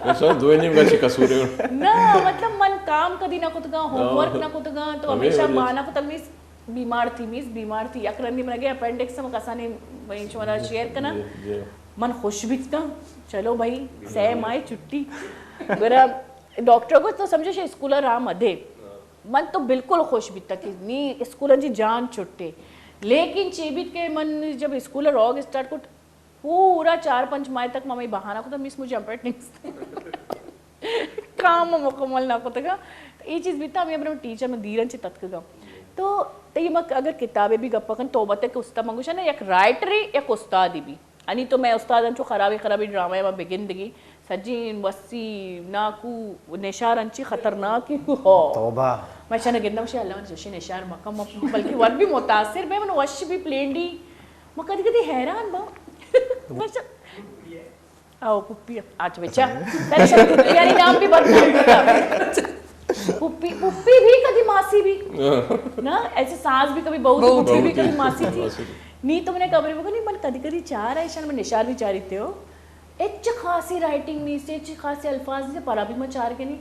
بس دوئے نیم گچی قصور ہے۔ نہ، مطلب من کام کدی نہ کتگا، ہوم ورک نہ کتگا، تو ہمیشہ مانا کو تمیز بیمار تھی، میز بیمار تھی، یک رندی من گئے اپینڈکس ہم کسانی، میں شمارا شیئر کنا۔ جی، جی۔ من خوش بیتگا، چلو بھائی، سہ ماہ چھٹی۔ گڑا ڈاکٹر کو تو سمجھو شے اسکول راہ مدے۔ من تو بالکل خوش بیتگ کہ نی اسکول جی جان چھٹے۔ لیکن چی بیت کہ من جب اسکول روگ اسٹارٹ کت، پورا چار پنچ ماہ تک ما ہمے بہانہ کتگ، مس مجھے اپینڈکس۔ کام مکمل نہ کتگا۔ تو اے چیز بیتا، ہمیں اپنے ٹیچر میں دیرن چے تتکگا۔ تو تئی ما اگر کتابے بھی گپ کن، توبہ تے کہ استاد من گوشاں نا، یک رائٹرے، یک استادے بھی۔ انی تو مئے استاد انچو خرابی خرابی ڈرامہ ما بگندگی، سجین وسی ناکو نشار انچی خطرناک ہو۔ توبہ۔ میں چنہ گندم شی اللہ من چشی نشار مکم، بلکہ ور بھی متاثر بے، من وش بھی پلینڈی، من کدی کدی حیران با۔ او پپی، آج بچا۔ ترے شر پپی یعنی نام بھی بدنام کتا۔ پپی، پپی بھی کدی ماسی بھی۔ نا، ایسے ساس بھی کبھی بہو تھی، بہو پپی بھی تھی۔ کبھی ماسی تھی۔ ماسی تھی۔ نی تو منے خبر بگو نی، من کدی کدی چار ایشان من نشار بھی چاری تے ہو۔ اچ خاصی رائٹنگ نہیں سے، اچ خاصی الفاظ نہیں سے، پر ابھی میں چار کے نہیں۔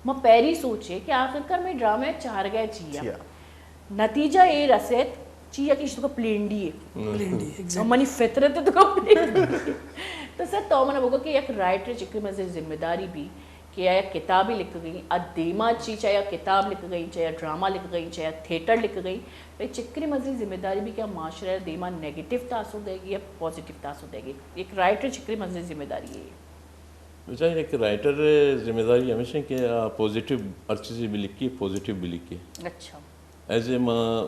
میں پہلی سوچے کہ آخر کار میں ڈرامہ چار گئے چیا۔ چیا۔ نتیجہ اے رسیت، چیا کہ ایش تو کا پلینڈی ہے۔ پلینڈی، exactly۔ منی فطرت تو کا پلینڈی ہے۔ تو سر، تو منا بگو کہ یک رائٹر چکری مزے ذمہ داری بھی کہ آیا کتابی لکھ گئی، ا دیما چی، چاہے آ کتاب لکھ گئی، چاہے آ ڈرامہ لکھ گئی، چاہے آ تھیٹر لکھ گئی، تو چکری مزے ذمہ داری بھی کہ معاشرہ دیما نیگیٹو تاثر دے گی یا پازیٹیو تاثر دے گی؟ یک رائٹر چکری مزے ذمہ داری ہے۔ بچار، یک رائٹر ذمہ داری ہمیش ہے کہ آ پازیٹیو ہر چیزی بھی لکھی، پازیٹیو بھی لکھی۔ اچھا۔ ایز اے ما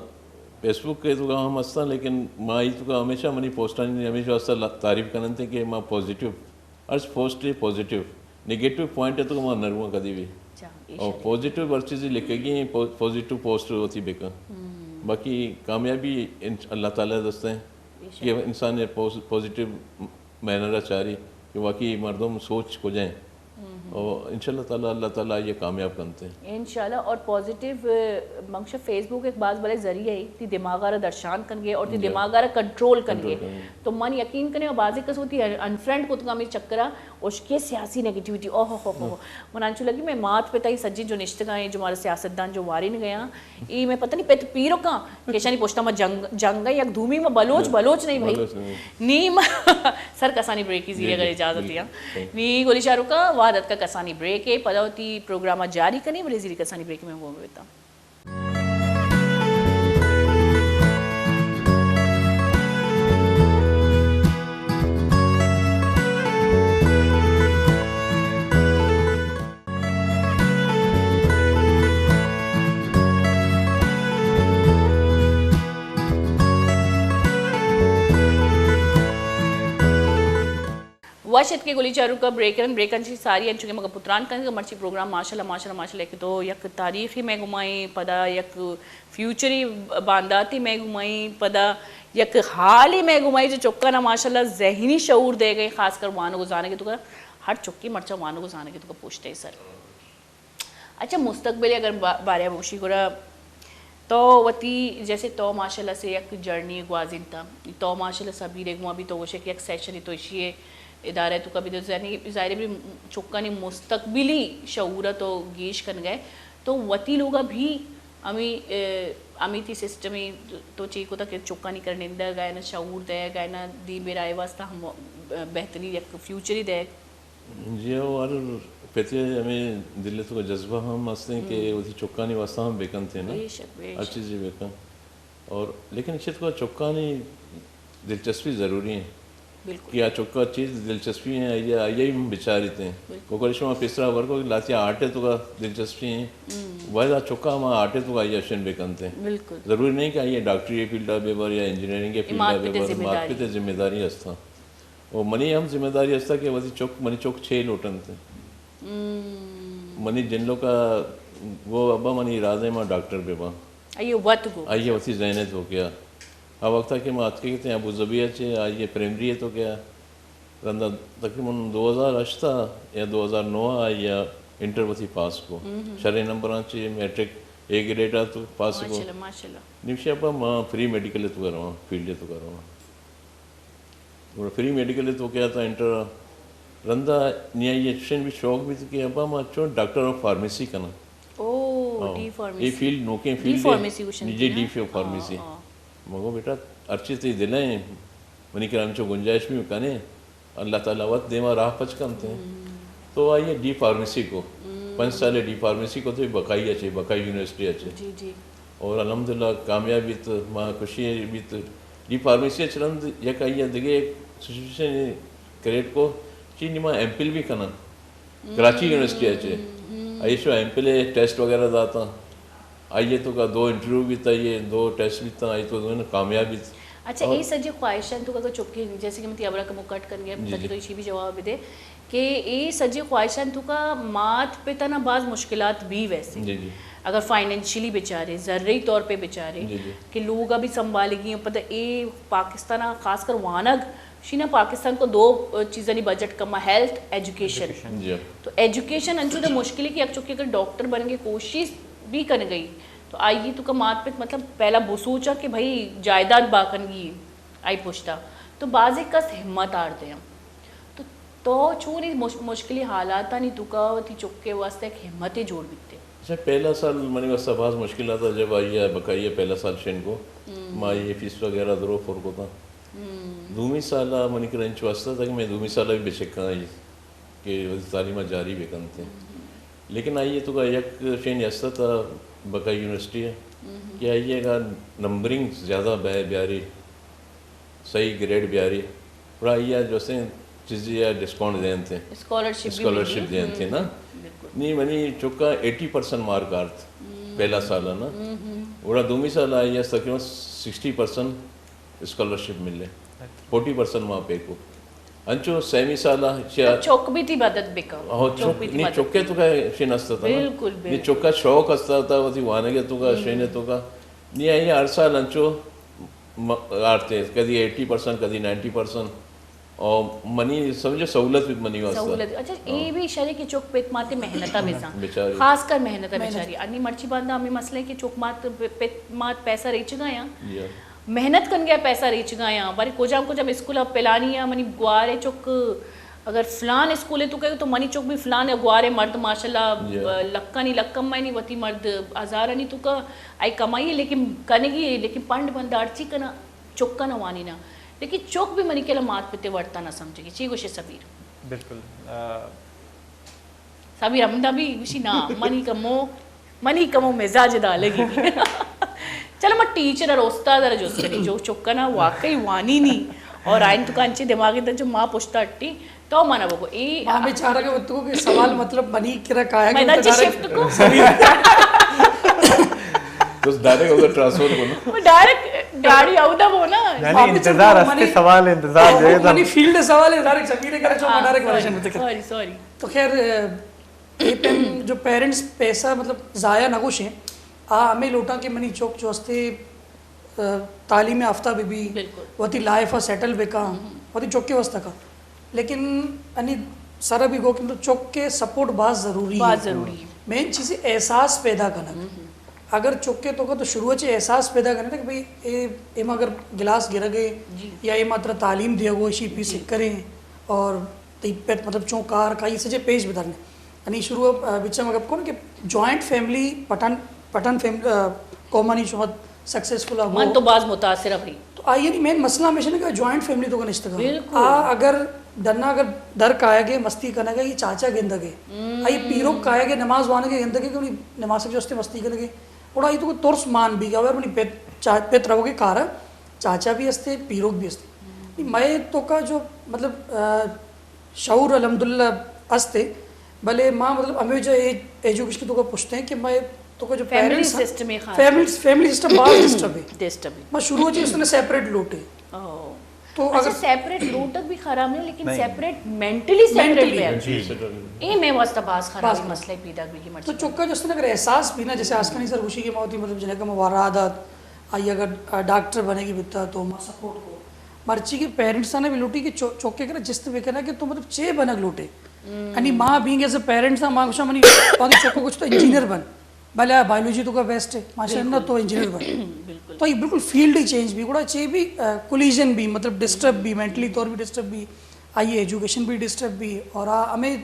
فیس بک کے تو ہم ہستاں، لیکن ما ای تو کا ہمیشہ منی پوسٹانی ہمیشہ واسطہ لا-، تعریف کنن تے کہ ما پازیٹیو، ہر پوسٹ پازیٹیو، نیگیٹو پوائنٹ ہے تو ما نرواں کدی بھی۔ اچھا، اے اور شرط۔ پازیٹیو ہر چیزی لکھے گی، پو-، پازیٹیو پوسٹ ہوتی بکن۔ ہم۔ باقی کامیابی ان-، اللہ تعالیٰ دست ہیں اے کہ شرط۔ انسان یہ پوز-، پازیٹیو مینر ء چاری کہ واقعی مردم سوچ کجا ہیں۔ ہم۔ اور انشاءاللہ تعالیٰ، اللہ تعالیٰ یہ کامیاب کنتے ہیں۔ انشاءاللہ۔ اور پازیٹیو، اه، منگشہ فیس بک ایک باز بڑے ذریعہ ہے، تی دماغ را درشان کنگے اور تی جی۔ دماغ را کنٹرول کنگے۔ کنٹرول کنگے۔ تو من یقین کنے اور بازی کس ہوتی ہے انفرینڈ کو تو کمی چکرا، اشکے سیاسی نیگیٹیویٹی، اوہ ہو ہو ہو۔ ہم۔ من انچو لگی میں مات پہ تائی سجی جو نشتگاں ہیں، جو ہمارے سیاستدان جو وارین گیا، ای میں پتہ نہیں پت پیرو کاں کہ ایشانی پشتا ما جنگ، جنگ ہے، یک دومی ما بلوچ، بلوچ نہیں بھائی۔ بلوچ نہیں۔ نی ما سر کسانی بریکی زیرے اگر اجازت دیا۔ نی گولی چارو کا وعدت کا کسانی بریک ہے، پدا وتی پروگرام جاری کنی، بلے زیری کسانی بریک میں وہ بیتا۔ وش اتکے گلی چاروکا بریکن، بریکن چی ساری انچو کہ مگا پتران کنگ، مرچی پروگرام ماشاءاللہ، ماشاءاللہ، ماشاءاللہ، یک دو یک تاریخی میں گمائیں، پدا یک فیوچری بانداتی میں گمائیں، پدا یک حالی میں گمائیں جو چکانا ماشاءاللہ ذہنی شعور دے گئے، خاص کر وانو گزانے کے تو کر، ہر چکی مرچا وانو گزانے کے تو کر پوچھتے سر۔ اچھا، مستقبل اگر با-، بارے ء بگوشی گڑا تو وتی جیسے تو ماشاءاللہ سے یک جرنی گوازینتا، تو ماشاءاللہ سبیرے گما بھی تو گوشے کہ یک سیشن تو اشی ادارہ تو کبھی تو یعنی ظاہر ہے بھی چکانی مستقبلی شعور تو گیش کن گئے تو وتی لوگا بھی امی، اے، امی تی سسٹم تو چی کو تا کہ چکانی کر نندہ گئے نا شعور دے گئے نا دی میرا واسطہ ہم بہتری یک فیوچری دے۔ جی ہو، ہر پتے ہمیں دل تو جذبہ ہم ہستیں کہ ہم۔ وتی چکانی واسطہ ہم بکنتے نا۔ بے شک، بے ہر شک۔ چیزی بکن۔ اور لیکن چت کو چکانی دلچسپی ضروری ہیں۔ بالکل۔ کہ آ چکا چیز دلچسپی ہیں، آئی، آئی ہم بچارتے ہیں۔ بالکل۔ کوکل شما پیسرا ورکو کہ لاتی آرٹے تو کا دلچسپی ہیں۔ ہم۔ باید آ چکا ہم آرٹے تو کا آئی شن بکنتے ہیں۔ بالکل۔ ضروری نہیں کہ آئی ڈاکٹری فیلڈ بے بر یا انجینئرنگ فیلڈ بے بر، مات پتے ذمہ داری ہستاں۔ و منی ہم ذمہ داری ہستا کہ وتی چک، منی چک چے لوٹنت۔ ہم۔ منی جنلوکا گو ابا منی ارادہ ما ڈاکٹر بہ باں۔ آئی وت گو۔ آئی وتی ذہن تو کیا۔ آ وقتا کہ ما اتکے کہ ابوظہبی چے آئی پرائمری تو کیا۔ رندا تقریباً دو ہزار ہشت یا دو ہزار نو آئی انٹر وتی پاس کو۔ ہم۔ شریں نمبراں چے میٹرک اے گریڈ تو پاس کو۔ ماشاءاللہ، ماشاءاللہ۔ نمشی ابا ما پری میڈیکل تو کرواں، فیلڈ تو کرواں۔ گڑا پری میڈیکل تو کیا تا انٹر رندا نیا یہ چشن بھی شوق بھی کہ ابا ما چون ڈاکٹر آف فارمیسی کنا۔ او، ہاں۔ D pharmacy. یہ فیلڈ نوکیں فیلڈ ہے۔ فارمیسی گوشن نجی نا؟ ڈی فی فارمیسی۔ ہاں، ہاں۔ مگو بیٹا ہر چیز تی دلیں، منی کرا ہمچو گنجائش بھی کنے، اللہ تعالیٰ وت دیما راہ پچ کنتے ہیں۔ ہم۔ تو آئیے ڈی فارمیسی کو۔ ہم۔ پنچ سال ڈی فارمیسی کو تو بقائی اچے، بقائی یونیورسٹی اچے۔ جی، جی۔ اور الحمدللہ کامیاب بیت، ما خوشی بیت۔ ڈی فارمیسی اچ رند یک آئی دگہ سچویشن کریٹ کو، چی نی ما ایم فل بھی کنن۔ کراچی یونیورسٹی اچے۔ ہم۔ آئی شو ایم فل ٹیسٹ وغیرہ داتا۔ آئی ءِ توکا دو انٹرویو بیتا، یہ دو ٹیسٹ بیتا، آئی تو دونوں کامیاب بیت۔ اچھا، اور اے سجی خواہشاں توکا اگر چکے، جیسے کہ من تئی ہبرا کمو کٹ کنگے، جی، تاکہ جی۔ تو ایشی بھی جواب دے کہ اے سجی خواہشاں توکا مات پتا نا باز مشکلات بھی ویسے۔ جی، جی۔ اگر فائنینشلی بچارے، زرعی طور پہ بچارے، جی، جی۔ کہ لوگ ابھی سنبھالے گی، پتہ اے پاکستان خاص کر وانگ شینا پاکستان کو دو چیزانی بجٹ کما، ہیلتھ، ایجوکیشن۔ ایجوکیشن۔ جی۔ تو ایجوکیشن انچو تو مشکل ہے کہ یک چکے اگر ڈاکٹر بنگے کوشش بھی کن گئی تو آئی توکا مات پت مطلب پہلا بسوچا کہ بھائی جائیداد باکنگی آئی پشتا تو بازے کس ہمت آر دے ہم۔ تو تو چون اس مش-، مشکلی حالاتانی توکا وتی چکے واسطے ایک ہمتے جوڑ بیتے؟ اچھا، پہلا سال منی واسطہ باز مشکل آتا جب آئی ہے بقائی ہے پہلا سال شین کو، ما یہ فیس وغیرہ درو پر کو تھا۔ دومی سال منی کرا انچو ہستا تھا کہ میں دومی سال بھی بچکاں آئی کہ وتی تعلیم جاری بکنت۔ لیکن آئی توکا یک شین ہستا تھا بقائی یونیورسٹی ہے کہ آئی اگر نمبرنگ زیادہ بے-، بیاری، صحیح گریڈ بیاری، گڑا آئی جو سے چیزی یا ڈسکاؤنٹ دینتے۔ اسکالرشپ بھی اسکالرشپ ملی۔ دینتے نا۔ بالکل۔ نی منی چکا ایٹی پرسنٹ مارک آرت پہلا سال ہے نا۔ گڑا دومی سال آئی تقریباً سکسٹی پرسنٹ اسکالرشپ ملے، فورٹی پرسنٹ ما پے کو۔ انچو سیمی سالا چیا تو چوک بھی تھی مدد بکا۔ ہو، چوک چوک بھی تھی نہیں، مدد چوکے بکا۔ توکا شین ہستا تھا نا۔ بالکل، نی بالکل۔ چوکا شوق ہستا تھا، وتی وانگے توکا، شینے توکا۔ نی آئی ہر سال انچو م-، آرتے، کدی ایٹی پرسنٹ، کدی نائنٹی پرسنٹ۔ اور منی سمجھو سہولت بھی منی واسطہ۔ سہولت۔ اچھا، اے بھی شرے کہ چوک پت ماتے محنتا بزاں۔ بیچاری۔ خاص کر محنتا بیچاری۔ انی مرچی باندا ہمیں مسئلہ ہے کہ چوک مات پ-، پت مات پیسہ ریچ گیا۔ جی۔ محنت کنگے پیسہ ریچ گیا۔ بارے کجام کجام اسکول اب پلانی ہے، منی گوارے چوک اگر فلان اسکول توکا تو منی چوک بھی فلان ہے، گوارے مرد ماشاءاللہ، جی۔ لکھانی لکھ کمائنی وتی مرد ہزارانی توکا آئی کمائی ہے، لیکن کنگی ہے، لیکن پنڈ بندہ ہرچی کنا چکا نہ وانینا۔ لیکن چک بھی منی کلا مات پتے ورتا نہ سمجھگی۔ چی گوشے سبیر؟ بالکل۔ آ، سبیر ہمدا بھی گوشی نا، منی کمو، منی کمو مزاج دا لگی۔ چلو، ما ٹیچر اور استاد را جست کنی، جو چکا نا واقعی وانی نی اور آئین توکا انچے دماغی دا جو ما پشتا اٹی، تو منا بگو، اے ما بیچارہ کے وقت کو کہ سوال مطلب منی کرا کایا میں کہ دا چی ڈائریکٹ شفٹ کو؟ تو ڈائریکٹ ادھر ٹرانسفر کو نا۔ وہ ڈائریکٹ گاڑی اودا وہ نا۔ یعنی واپس انتظار ہم ہستے منی سوال انتظار دے دا۔ منی فیلڈ سوال ہے، ڈائریکٹ سمیر کرا چو ہاں، ڈائریکٹ سوری، ورژن مت کر۔ Sorry, sorry. تو خیر، اے پیم جو پیرنٹس پیسہ مطلب ضائع نہ گوشیں، آ ہمیں لوٹاں کہ منی چوک جو ہستے آ، تعلیم یافتہ بہ بی، بالکل۔ وتی لائف ءَ سیٹل بکاں، وتی چکے واسطہ کاں۔ لیکن انی سر بھی گو کہ مطلب چک کے سپورٹ باز ضروری باز ہے۔ ضروری ہے۔ مین چیز احساس پیدا کنگ۔ اگر چک کے تو کا تو شروع چے احساس پیدا کرے نا کہ بھئی اے، اے ما اگر گلاس گرگے جی۔ یا اے ما ترا تعلیم دیا گو، اشی پی جی۔ سکھ کریں اور تئی پت مطلب چون کار کائی سجے پیش بدرنے۔ انی شروع ءَ، آ، بچہ ما گپ کن کہ جوائنٹ فیملی پٹھان، پٹھان فیم-، آ، قومانی شما سکسیسفل آ من تو باز متاثر ابھی۔ تو آئی انی مین مسئلہ ہمیشہ نا کہ جوائنٹ فیملی تو کا نشتگا۔ بالکل۔ آ اگر ڈنا اگر در کائے گے مستی کنگے، یہ چاچا گندگے۔ آئی پیروک کائے گے نماز وانے کے گندگے کہ انہی نماز کے جستے مستی کنگے۔ اور آئی تو کو ترس مان بھی گیا، اور اپنی پت، چا-، پت رو کے کارا، چاچا بھی ہستے، پیروک بھی ہستے۔ نہیں، میں تو کا جو مطلب، آ، شعور الحمدللہ است ہے، بلے ما مطلب ہمیں جو اے-، ایجوکیشن تو کا پوچھتے ہیں کہ میں تو کا جو فیملی پیرنٹس ہیں، سسٹم ہے خاص فیملی، طور۔ فیملی سسٹم باز ڈسٹرب ہے۔ ڈسٹرب ہے۔ ما شروع چیز اس نے سیپریٹ لوٹے۔ اوہ۔ تو اچھا، اگر سیپریٹ لوٹک بھی خراب نہیں، لیکن نہیں۔ Separate mentally separate mentally. بھی ہے۔ جی۔ اے میں واسطہ باز خراب باز مسئلہ پیدا بھی کی تو مرضی۔ چکا جو اس نے اگر احساس بھی نا، جیسے آسکانی سر خوشی کے موتی مطلب جنہیں کا موارادات، آئی اگر، آ، ڈاکٹر بنے گی بتا تو ما سپورٹ کو۔ مرچی کے پیرنٹس نے بھی لوٹی کہ چو-، چوکے کرا جست بکنا کہ تو مطلب چے بنگ لوٹے۔ انی ماں بینگ ایز اے پیرنٹس ما گوشا منی پاکی چوکو کچھ تو انجینئر بن۔ بلے بایولوجی تو کا بیسٹ ہے، ماشاءاللہ بالکل۔ تو انجینئر بن۔ بالکل۔ تو یہ بالکل فیلڈ ہی چینج بھی، گڑا چے بھی، آ، کولیژن بھی، مطلب ڈسٹرب بھی، مینٹلی طور بھی ڈسٹرب بھی، آئی ایجوکیشن بھی ڈسٹرب بھی، اور آ، ہمیں،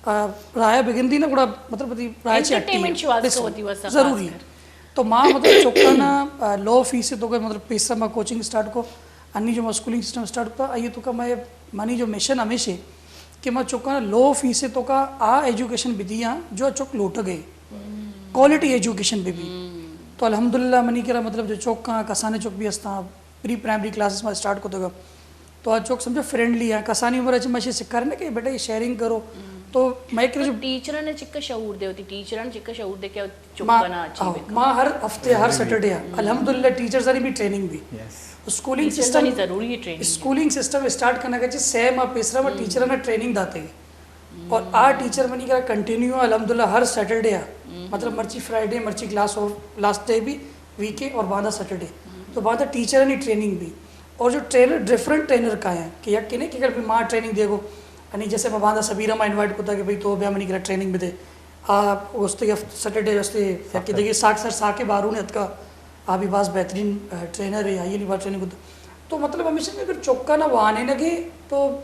آ، رایا بگندی نا گڑا مطلب وتی رایا چے ہٹی ہے۔ انٹرٹینمنٹ شواز کو بالکل۔ وتی واسطہ خاص ضروری۔ کر۔ تو ما مطلب چوکا نا، آ، لو فیس تو کا مطلب پیسہ ما کوچنگ سٹارٹ کو، انی جو ما سکولنگ سسٹم سٹارٹ کتا، آئی تو کا میں، منی جو مشن ہمیشہ کہ ما چوکا نا لو فیس تو کا آ ایجوکیشن بدیاں جو چوک لوٹ گئے۔ کوالٹی ایجوکیشن بہ بی۔ تو الحمدللہ منی کرا مطلب جو چوک کاں، کسانے چوک بھی ہستاں، پری پرائمری کلاسز ما سٹارٹ کتگا۔ تو آ چوک سمجھو فرینڈلی ہیں، کسانی عمر اچ مشی سکھارے نا کہ بیٹا یہ شیئرنگ کرو۔ تو مئے کرا جو ٹیچراں نے چکا شعور دے ہوتی، ٹیچراں نے چکا شعور دے کہ چکا نہ اچھی ہاں، ما ہر ہفتے، ہر سیٹرڈے، الحمدللہ، ٹیچرز آنی بھی ٹریننگ بھی۔ اسکولنگ سسٹم، ضروری ہے ٹریننگ۔ اسکولنگ سسٹم اسٹارٹ کرنا کا چاہیے، سہ ماہ پیسرا ما ٹیچراں نے ٹریننگ داتے۔ اور آ ٹیچر منی کرا کنٹینیو، الحمدللہ، ہر سیٹرڈے آ، مطلب، مرچی فرائیڈے، مرچی کلاس اور لاسٹ ڈے بھی ویک ہے اور باندا سیٹرڈے۔ تو باندا ٹیچر آنی ٹریننگ بھی۔ اور جو ٹرینر، ڈفرنٹ ٹرینر کا ہیں کہ یک نے کہ اگر بھی ماں ٹریننگ دے گو، یعنی جیسے ما باندا سبیرہ ما انوائٹ کتا کہ بھئی تو بیا منی کرا ٹریننگ بدے۔ آ، گوستے کہ سیٹرڈے گوستے کہ دیگه ساک سر ساک بارون اتکا، آ بھی باز بہترین، آ، ٹرینر ہے، آئی نے باز ٹریننگ کتا۔ تو مطلب ہمیشہ اگر چکا نہ وانے نگے تو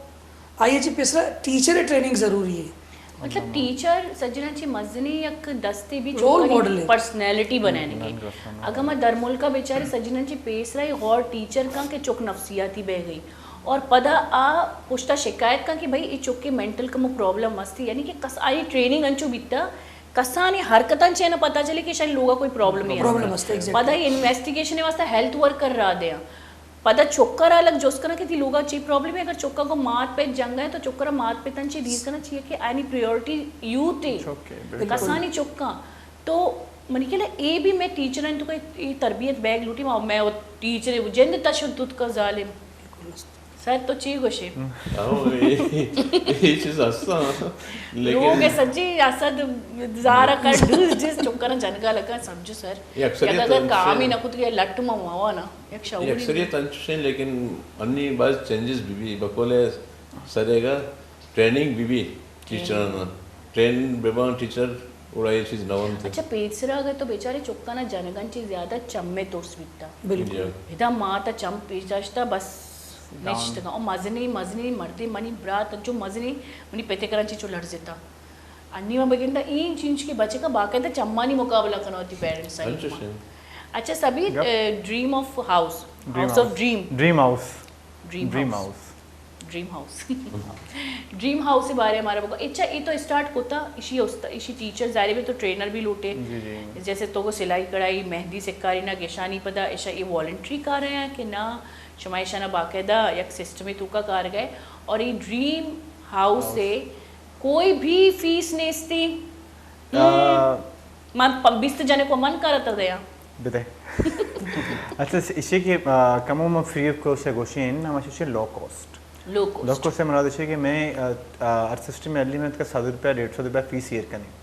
آئی چی پیسرا ٹیچر ٹریننگ ضروری ہے۔ مطلب ٹیچر سجنا چی مزنی یک دستے بھی رول ماڈل ہے۔ پرسنالٹی بنانے کے۔ اگر ما در ملکا بیچارے سجنا چی پیسرا ہی غور ٹیچر کن کہ چک نفسیاتی بہ گئی اور پدا آ پشتا شکایت کن کہ بھئی اے چک کے مینٹل کمو پرابلم مستی، یعنی کہ کس آئی ٹریننگ انچو بیتا، کسانی حرکتاں چہ نہ پتہ چلے کہ شاید لوگا کوئی پرابلم ہے۔ پرابلم است، ایگزیکٹلی۔ پدا یہ انویسٹیگیشن واسطہ ہیلتھ ورکر را دیا۔ پدا چکر الگ جست کرنا کہ تی لوگا چی پرابلم ہے، اگر چکا کو مات پہ جنگ ہے تو چکر مات پہ تن چی ڈیل کرنا چاہیے کہ آنی پریورٹی یوتھ ہے، کسانی چکا۔ تو منی کہلا اے بھی میں ٹیچر ہیں تو کہ اے تربیت بیگ لوٹی، ما میں ٹیچر جند تشدد کا ظالم۔ سر تو چی گوشے؟ او، اے، اے چیز ہستا۔ لیکن لوگ سجی اسد زارا کر ڈوز جس چکر جنگا لگا سمجھو سر۔ اے اکثریت اگر کام ہی نہ کت گیا لٹ ما ہوا نا، یک شعور ہی اکثریت انچش ہیں، لیکن انی باز چینجز بھی بھی بقول سرے گا ٹریننگ بھی بھی ٹیچرانا ٹرین بہ باں ٹیچر، اوڑا اے چیز نہ ونت۔ اچھا، پیسرا اگر تو بیچارے چکانا جنگن چی زیادہ چمے ترس بیتا۔ بالکل۔ ادا ماتا چم پیش داشتا بس نشتگا۔ او مزنی، مزنی مردی منی برات جو مزنی منی پتے کرن چی چو لرزتا۔ انی ما بگندا این چینچ کے بچے کا باقاعدہ چمانی مقابلہ کنو تی پیرنٹس آئی۔ اچھا سبیر، dream of house, house of dream. Dream house. Dream house. Dream house. Dream house کے بارے ہمارا بگو۔ اچھا، یہ تو اسٹارٹ کوتا، اسی استا-، اسی ٹیچر ظاہر ہے تو ٹرینر بھی لوٹے۔ جی، جی۔ جیسے تو کو سلائی کڑھائی، مہندی سکاری نہ گشانی پدا، ایشا یہ والنٹری کار ہیں کہ نہ، شما ایشا نہ باقاعدہ یک سسٹم تو کا کار گئے۔ اور یہ ڈریم ہاؤس سے کوئی بھی فیس نیستی۔ آ، من پ-، بیست جنے کو من کرتا دیا۔ بدے۔ اچھا، اس-، اسی کہ، آ، کمو من فری آف کاسٹ گوشی ہیں، ہم اسی low cost. Low cost. Low cost سے مراد اسی کہ میں، آ، آ، ہر سسٹم میں علی میں کا سو روپیہ، ڈیڑھ سو روپیہ فیس ایئر کنی۔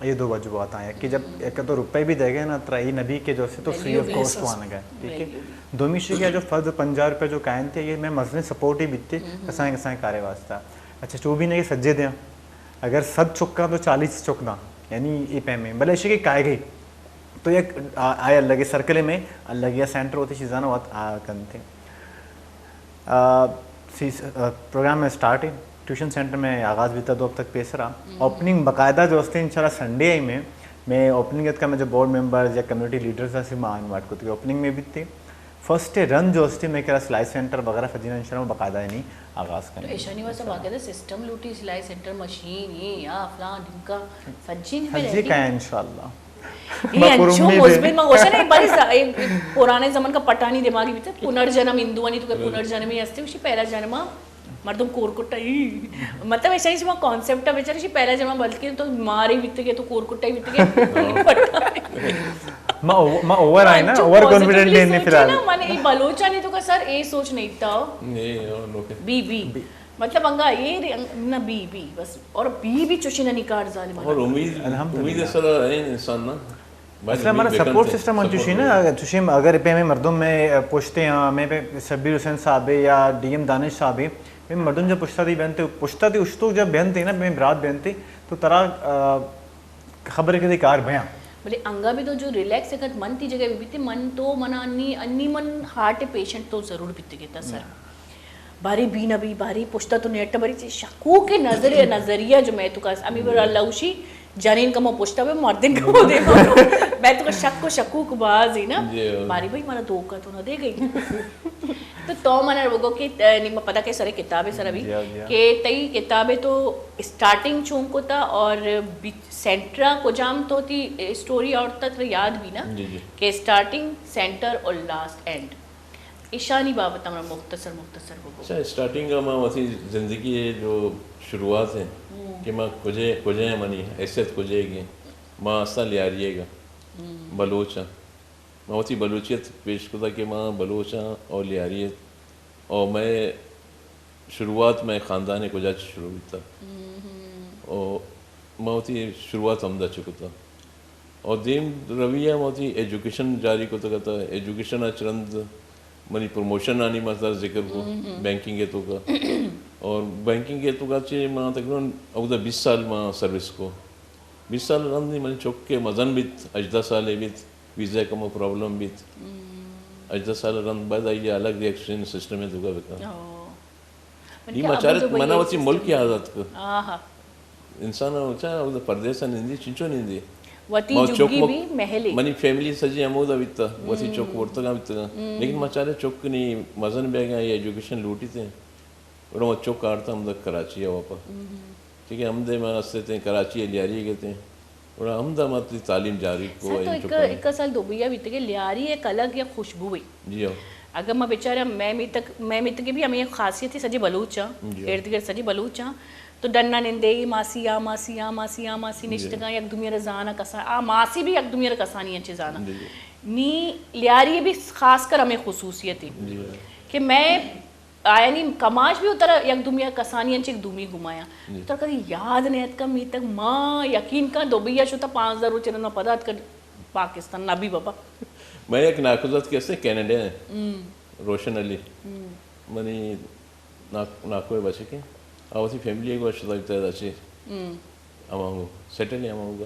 یہ دو وجوہات ہیں کہ جب ایک تو روپے بھی دے گئے نا، ترا یہ نبی کے جو سے تو فری آف کاسٹ وانا گئے، ٹھیک ہے؟ دومی شی کہ جو فرد پنجاہ روپے جو کائن تھے، یہ میں مزنی سپورٹ ہی بیتے، کسائیں کسائیں کارے واسطہ۔ اچھا، چو بھی نہیں سجے دیں۔ اگر صد چکاں تو چالیس چک داں، یعنی اے پیمیں، بلے اشی کہ کائے گئی تو یک آ-، آئے الگ سرکلے میں، الگ یا سینٹر ہوتی چیزاں وت آ کنتے۔ آ، سی-، آ، پروگرام میں سٹارٹ ہے، ٹیوشن سینٹر میں آغاز بیتا دو ہفتہ پیسرا۔ اوپننگ باقاعدہ جو ہستے انشاءاللہ سنڈے ہی میں، میں اوپننگ اتکا میں جو بورڈ ممبرز یا کمیونٹی لیڈرز ہستے ما انوائٹ کرتے اوپننگ میں بیتے۔ فرسٹ رن جو استے میں کرا سلائی سینٹر وغیرہ فجینا انشاءاللہ باقاعدہ نہیں آغاز کریں۔ تو ایشانی واسطہ باقاعدہ سسٹم لوٹی، سلائی سینٹر مشین، یہ یا فلان ڈھمکا، سجی نہیں سجی کا ہے انشاءاللہ۔ یہ انچو مثبت، میں گوشن ایک بار پرانے زمان کا پٹانی دماغی بیتے، پنرجنم ہندوانی تو کہ پنرجنم ہی ہستے، اسی پہلا جنم مردم کور کٹا ہی۔ مطلب ایسا ہی شما کانسیپٹ ہے بیچارے، شی پہلا جمع بلکہ تو مارے بیتگے تو کور کٹا ہی بیتگے۔ ما او-، ما اوور آئے نا، اوور کانفیڈنٹ نہیں، نہیں فی الحال۔ من اے بلوچانی تو کا سر اے سوچ نہیں تھا۔ بی بی۔ مطلب انگا اے رے، انگ-، نہ بی بی بس۔ اور بی بی چوشی نہ نکار ظالم۔ اور امید، امید سر ہے انسان نا۔ اصل ہمارا سپورٹ سسٹم ہم چوشی نا، چوشی اگر پہ ہمیں مردم میں پوچھتے ہیں، ہمیں پہ شبیر حسین صاحب ہے یا ڈی ایم دانش صاحب ہے، ہمیں مردم جب پوچھتا تھی بہنتے، پوچھتا تھی اشتو جب بہنتے نا، ہمیں برات بہنتے، تو ترا، آ، خبر کدی کار بیاں۔ بلے انگا بھی تو جو ریلیکس ایک من تی جگہ بھی بیتے، من تو منا انی، انی من ہارٹ پیشنٹ تو ضرور بیتے گے تا سر۔ باری بی نہ بی، باری پشتا تو نیٹ، باری چی شکوک نظر، نظریہ جو میں تو کاس، امی بر اللہ اوشی، جنین کمو پشتا بے، مردین کمو دے۔ میں تو شک و شکوک باز ہی نا۔ باری بھائی مارا دھوکہ تو نہ دے گئی۔ تو تو منا بگو کہ، اے، نی پتہ کہ سر کتاب ہے سر ابھی، کہ تئی کتاب ہے تو اسٹارٹنگ چون کو تھا اور سینٹرا کو جام تو تھی اسٹوری اور تک یاد بھی نا، کہ اسٹارٹنگ، سینٹر اور لاسٹ اینڈ۔ ایشانی بابت ءَ مختصر مختصر بگو۔ اچھا، اسٹارٹنگ ءَ ما وتی زندگی ءِ جو شروعات ہیں کہ ما کجے، کجے ہیں، منی حیثیت کجے گی، ما استاں لیاری ءَ گا، بلوچ آں۔ ما وتی بلوچیت پیش کتا کہ ما بلوچ آں اور لیاری ات۔ اور مئے شروعات مئے خاندان کجا چہ شروع بیتا۔ اور ما وتی شروعات ہمدا چہ کتا۔ اور دیم روی ءَ ما وتی ایجوکیشن جاری کتگ ات۔ ایجوکیشن ءَ چہ رند منی پروموشن آنی ما ترا ذکر کو، بینکنگ ءِ توکا۔ اور بینکنگ ءِ توکا چہ ما تقریباً اودا بیست سال ما سروس کو۔ بیست سال رند نی منی چک کہ مزن بیت، ہژدہ سالے بیت، ویزا ءِ کمو پرابلم بیت۔ ہژدہ سال رند بعد آئی ءَ الگ ریکشن سسٹم ءِ توکا بکن۔ او۔ من ای کہ ما ابو چارت دبئی منا ءِ وتی سسٹم ملک ءَ آزاد کو۔ آہا۔ انسان ءَ چا اودا پردیس ءَ نندی، چنچو نندی۔ وتی ما چک جگی مک-، بھی محلی۔ منی فیملی سجی ہمودا بیتا، وتی چک ورتگا بیتگا۔ لیکن ما چارے چک نی مزن بیگا، یہ ایجوکیشن لوٹی تے۔ گڑا ما چک آرتا ہمدا کراچی ءَ واپس۔ ٹھیک ہے، ہمدے ما استیں کراچی ءَ لیاری گتیں۔ گڑا ہمدا ما تئی تعلیم جاری کو۔ سر، تو ایک، ایک سال دبئی ءَ بیتگے، لیاری ایک الگ یک خوشبو ہے۔ جی ہاں۔ اگر ما بیچارہ مئے میتگ، مئے میتگ بھی ہمیں خاصیت ہے، سجے بلوچ ہیں، جی ہاں۔ ارد گرد سجے بلوچ ہیں، تو ڈنا نندے، ماسی آ ماسی، آ ماسی، آ ماسی، جی۔ نشتگاں، یک دومی را زانا کسا، آ ماسی بھی یک دومی را کسانی انچے زانا۔ جی، جی۔ نی لیاری بھی خاص کر ہمیں خصوصیت ہے جی۔ کہ میں آیانی کماش بھی اترا یک دومی ءَ کسانی انچ یک دومی گمایاں۔ جی۔ ترا کدی یاد نہ اتکا میتگ، ما یقین کن دبئی ءَ شتا پانزدہ روچ رند ما پدا اتکا پاکستان نبی بابا۔ میں یک ناکوزات کے اسے کینیڈا ہیں۔ روشن علی۔ منی ناک-، ناکو ءِ بچکے۔ آ وتی فیملی ءَ گوشت شتا بیتا ادا چے۔ ہمانگو سیٹل ہیں ہمانگو۔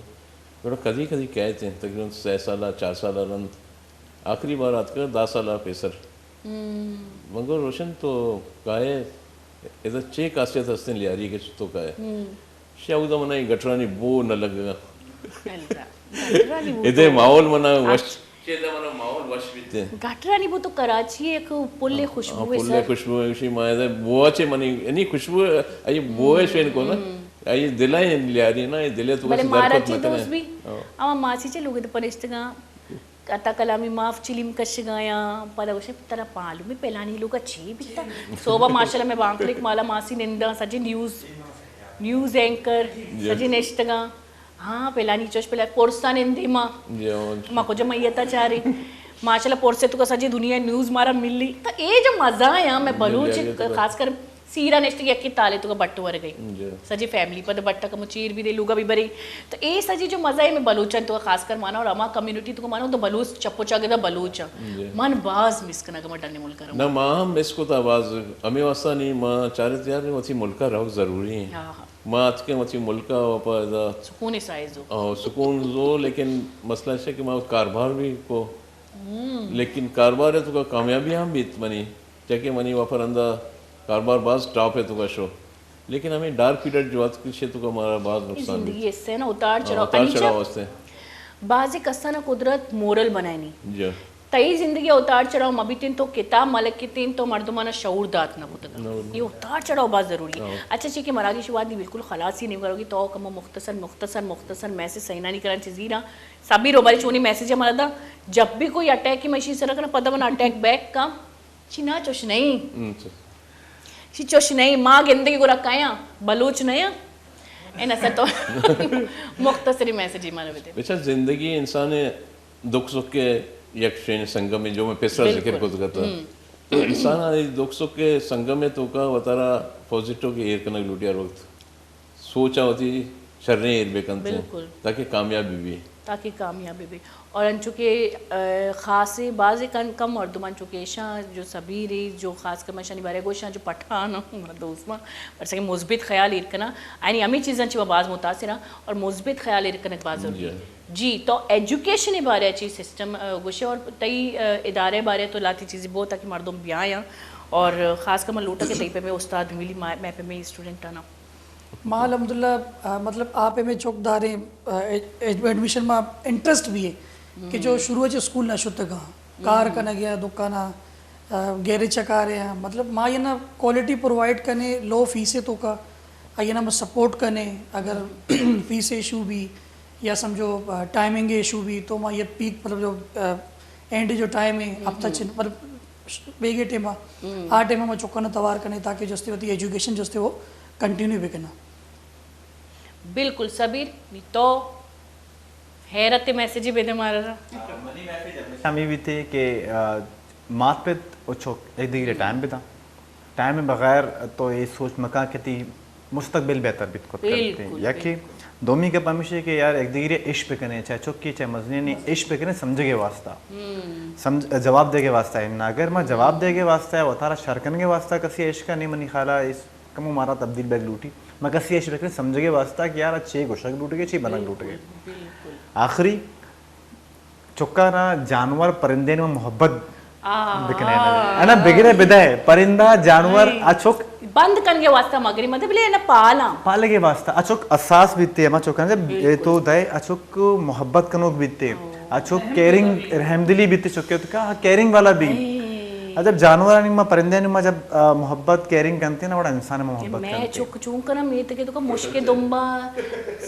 گڑا کدی کدی کئیت ہیں، تقریباً سہ سال ءَ، چار سال ءَ رند۔ آخری بار آتکا دہ سال ءَ پیسر۔ من گو روشن تو کائے، ادا چے خاصیت ہستیں لیاری کہ تو کائے؟ شی اودا منا اے گٹرانی بو نہ لگگا۔ ادے ماحول منا وش، چے ادا منا ماحول وش بیتے۔ گٹرانی بو تو کراچی ءِ یک پلے خوشبو ہے پلے سر۔ خوشبو ہے، شی ما ادا بو چے منی، یعنی خوشبو، اے بو ہے شین کو نا، اے دل ہے لیاری نا، اے دل ہے تو بلے مارا چے دوست بھی، اما ماسی چے لوگ پنشتگاں۔ عطا کلامی ماف چلیم کشگایاں، پدا گوشے ترا معلوم ہے پلانی لوگا چی بیتا؟ صوبہ ماشاءاللہ میں بانکلیک مالا ماسی ننداں، سجے نیوز، نیوز اینکر، سجے نشتگاں۔ ہاں، پلانی چوش پلانی پرسا نندے ما۔ ما کجا میتا چارے۔ ماشاءاللہ پرسے تو سجے دنیا نیوز مارا ملی۔ تو اے جو مزہ ہے، میں بلوچ خاص کر سیرا نشتگ یکے تالے تو بٹ ورگئی۔ سجی فیملی پد بٹ کمو چیر بھی دے لوگا بھی برے۔ تو اے سجی جو مزہ ہے میں بلوچاں تو خاص کر مانا اور ہما کمیونٹی تو مانا تو بلوچ چپ و چاگردا بلوچ ہیں۔ من باز مس کنگ ما ڈنے ملک رہوں۔ نہ، ما ہم مس کو تا باز۔ ہمیں واسطہ نہیں، ما چارت یار وتی ملکا رہو ضروری ہیں۔ ما اتکے وتی ملکا واپا ادا سکون سائز ہو۔ او سکون زو، لیکن مسئلہ ہے کہ ما کاروبار بھی کو۔ لیکن کاروبار ہے تو کا کامیابی ہم بیت منی۔ چہ کہ منی وپر اندا کاروبار باز ٹاپ ءِ توکا شو، لیکن ہمیں ڈارک پیریڈ جو اتک ایشی توکا مارا باز نقصان بیت۔ زندگی حصہ ہے نا، اتار چڑھاؤ۔ اتار چڑھاؤ ہستے۔ بعضی کسانا قدرت مورل بنائنی۔ جی۔ تئی زندگی اتار چڑھاؤ مہ بیتیں تو کتاب مہ لکھتیں تو مردمانا شعور دات نہ کتگ۔ یہ اتار چڑھاؤ باز ضروری ہے۔ اچھا، چی کہ مراگش وادی بالکل خلاصی نہیں کرو گی تو کم مختصر مختصر مختصر میں سے سینانی کرن چیزی نا سبی رو باری چونی میسج ہمارا دا۔ جب بھی کوئی اٹیک کی مشین سر کرنا پتہ بنا اٹیک بیک کم چی نا چوش نہیں۔ چی چوش نہیں، ما گندگی گورا کایاں، بلوچ نہیں۔ این اسا تو مختصری میسجی مانا بدے۔ بچا زندگی انسان دکھ سکھ کے یک شین سنگم ہے، جو میں پیسرا ذکر کو گتا۔ تو انسان دکھ سکھ کے سنگم ہے تو کا وتارا پوزیٹو کے ایر کنگ لوٹی ہر وقت۔ سوچ ء وتی شریں ایر بہ کنت انت، بالکل۔ تاکہ کامیاب بہ بی۔ تاکہ کامیاب بہ بی۔ اور انچو کہ، ء، خاصیں بازیں کن-، کم مردم انچو کہ ایشاں جو سبیری، جو خاص کر من ایشانی بارے گوشاں جو پٹھان، مارا دوست ما، پرچا کہ مثبت خیال ایر کناں، یعنی ہمیں چیزاں چی ما باز متاثر ہاں اور مثبت خیال ایر کنگ باز ضروری ہے۔ جی۔ جی، تو ایجوکیشن بارے چی سسٹم، ء، گوشے اور تئی، ء، ادارے بارے تو لاتی چیزیں بہت تاکہ مردم بیایاں اور خاص کر من لوٹا کہ تئی پہ میں استاد ملی، ما-، میں پہ میں اسٹوڈنٹ آنا۔ ما الحمدللہ، آ، مطلب، آ پہ میں چوکداریں، آ، ایڈ-، ایڈمیشن ما انٹرسٹ بھی ہے کہ جو شروع چ اسکول نہ شتگا، کار کنگ یا دکانا، آ، گیرج چ کار ہے، مطلب، ما یہ نا کوالٹی پرووائیڈ کنے لو فیس ہے تو کا، آ، یہ نا ما سپورٹ کنے، اگر فیس ایشو بھی یا سمجھو، آ، ٹائمنگ ایشو بھی تو ما یہ پیک، مطلب، جو، آ، اینڈ جو ٹائم ہے، ہفتہ چن، مطلب، بیگے ٹائم آ ٹائم ما چکانا توار کنے تاکہ جستے وتی ایجوکیشن جستے وہ کنٹینیو بکنا۔ بالکل صبیر، نی تو حیرت میسج بدے مارا۔ ہمی بیتے کہ مات پت و چک ایک دیگرے ٹائم بداں۔ ٹائم بغیر تو اے سوچ مکاں کہ تی مستقبل بہتر بیت کت کنت۔ یکی دومی گپ ہمیشی کہ یار ایک دیگرے اش بکنے، چاہے چکی چاہے مزنی، اش بکنے سمجھگے واسطہ، جواب دیگے واسطہ۔ اگر ما جواب دیگے واسطہ وتارا شر کنگے واسطہ کسی اش کا نہیں، منی خیالا اس کمو مارا تبدیل بیگ لوٹی۔ ما کسی اش بکنے سمجھگے واسطہ کہ یار چے گوشگ لوٹگے، چے بنگ لوٹگے۔ آخری چکانا جانور پرندے نو محبت بکنے۔ انا بگرے بدے پرندہ جانور آ چک۔ بند کنگے واسطہ مگری مدے بلے انا پالاں۔ پالگے واسطہ آ چک حساس بیتے، ہما چکاں جب تو دے آ چک محبت کنوک بیتے۔ آ چک کیئرنگ، رحمدلی بیتے، چکے تو کا کیئرنگ والا بھی۔ جب جانورانی ما پرندے ما جب محبت کیئرنگ کنتے نا، وڑا انسان ما محبت کنتے۔ چک چون کنم یہ تکے تو کا مشکے دمبا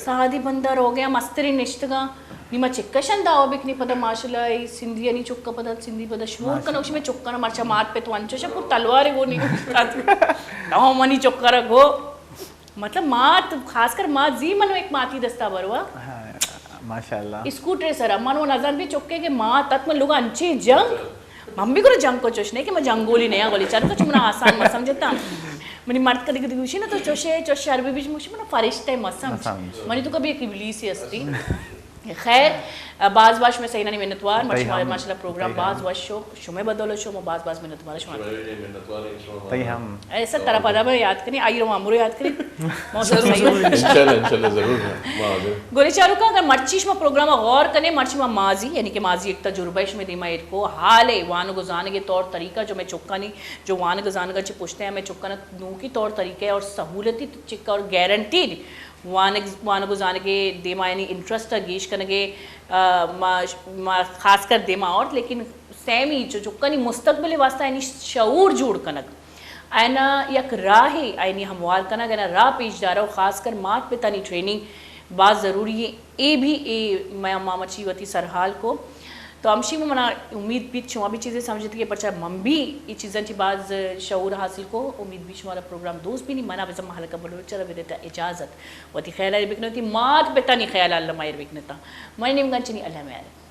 سادی بندہ روگیا مستری نشتگا۔ نی ما چکشن دعوی بکنی پدا ماشاءاللہ ای سندھی انی چکا پدا سندھی پدا شور کنوک شی میں چکا نا مرچا مات پہ تو انچو شا پور تلوار گو نی تو منی چکا را گو۔ مطلب مات، خاص کر مات زی منو ایک ماتی دستا بروا۔ ماشاءاللہ۔ اسکوٹر سرا منو نزان بھی چکے کہ مات تک من لوگ انچی جنگ۔ من بھی کرو جنگ کو چوش نہیں کہ میں جنگولی نہیں گولی چار کو چمنا آسان مت سمجھتا۔ منی مرد کدی کدی گوشی نا تو چوشے چوش شر بھی بیچ مشی منا فرشتہ مت سمجھ۔ منی تو کبھی ایک ابلیس ہی ہستی۔ خیر، باز باش میں سہینانی منتوار، ماشاءاللہ پروگرام باز وش شو، شمے بدل شو، باز باز منتوار شما۔ تئی ہم۔ ایسا طرح پدا میں یاد کریں، آئی رو ہمرو یاد کریں۔ انشاءاللہ، انشاءاللہ، ضرور۔ گولی چارو کا اگر مرچی شما پروگرام غور کنے، مرچی ما ماضی، یعنی کہ ماضی ایک تجربہ شما دیما ایرکو، حال ہے، وانگ و زانگ طور طریقہ جو میں چکانی، جو وانگ زانگ چ پشتے ہیں، میں چکانا نوکی طور طریقے اور سہولتی چکا اور گارنٹیڈ وانگ، وانگ و زانگ ء دیما یعنی انٹرسٹ ء گیش کنگ ء، ما، ما خاص کر دیما آورت، لیکن سیمی چو چکانی مستقبل ء واسطہ یعنی شعور جوڑ کنگ، آیانا یک راہے آیانی ہموار کنگ، آیانا راہ پیش دارگ و خاص کر مات پتانی ٹریننگ باز ضروری ہے۔ اے بھی اے ما، ما مرچی وتی سرحال کو۔ تو ہمشی منا امید بیت شما بھی چیزیں سمجھت کہ پرچا من بھی اے چیزاں چی باز شعور حاصل کو۔ امید بھی شمارا پروگرام دوست بھی نہیں منا بزم حلقہ بلوچ را بدیتا اجازت۔ وتی خیال ایر بکنو، وتی مات پتانی خیال اللہ ما ایر بکنتا۔ منی نیمگان چنی اللہ میارے۔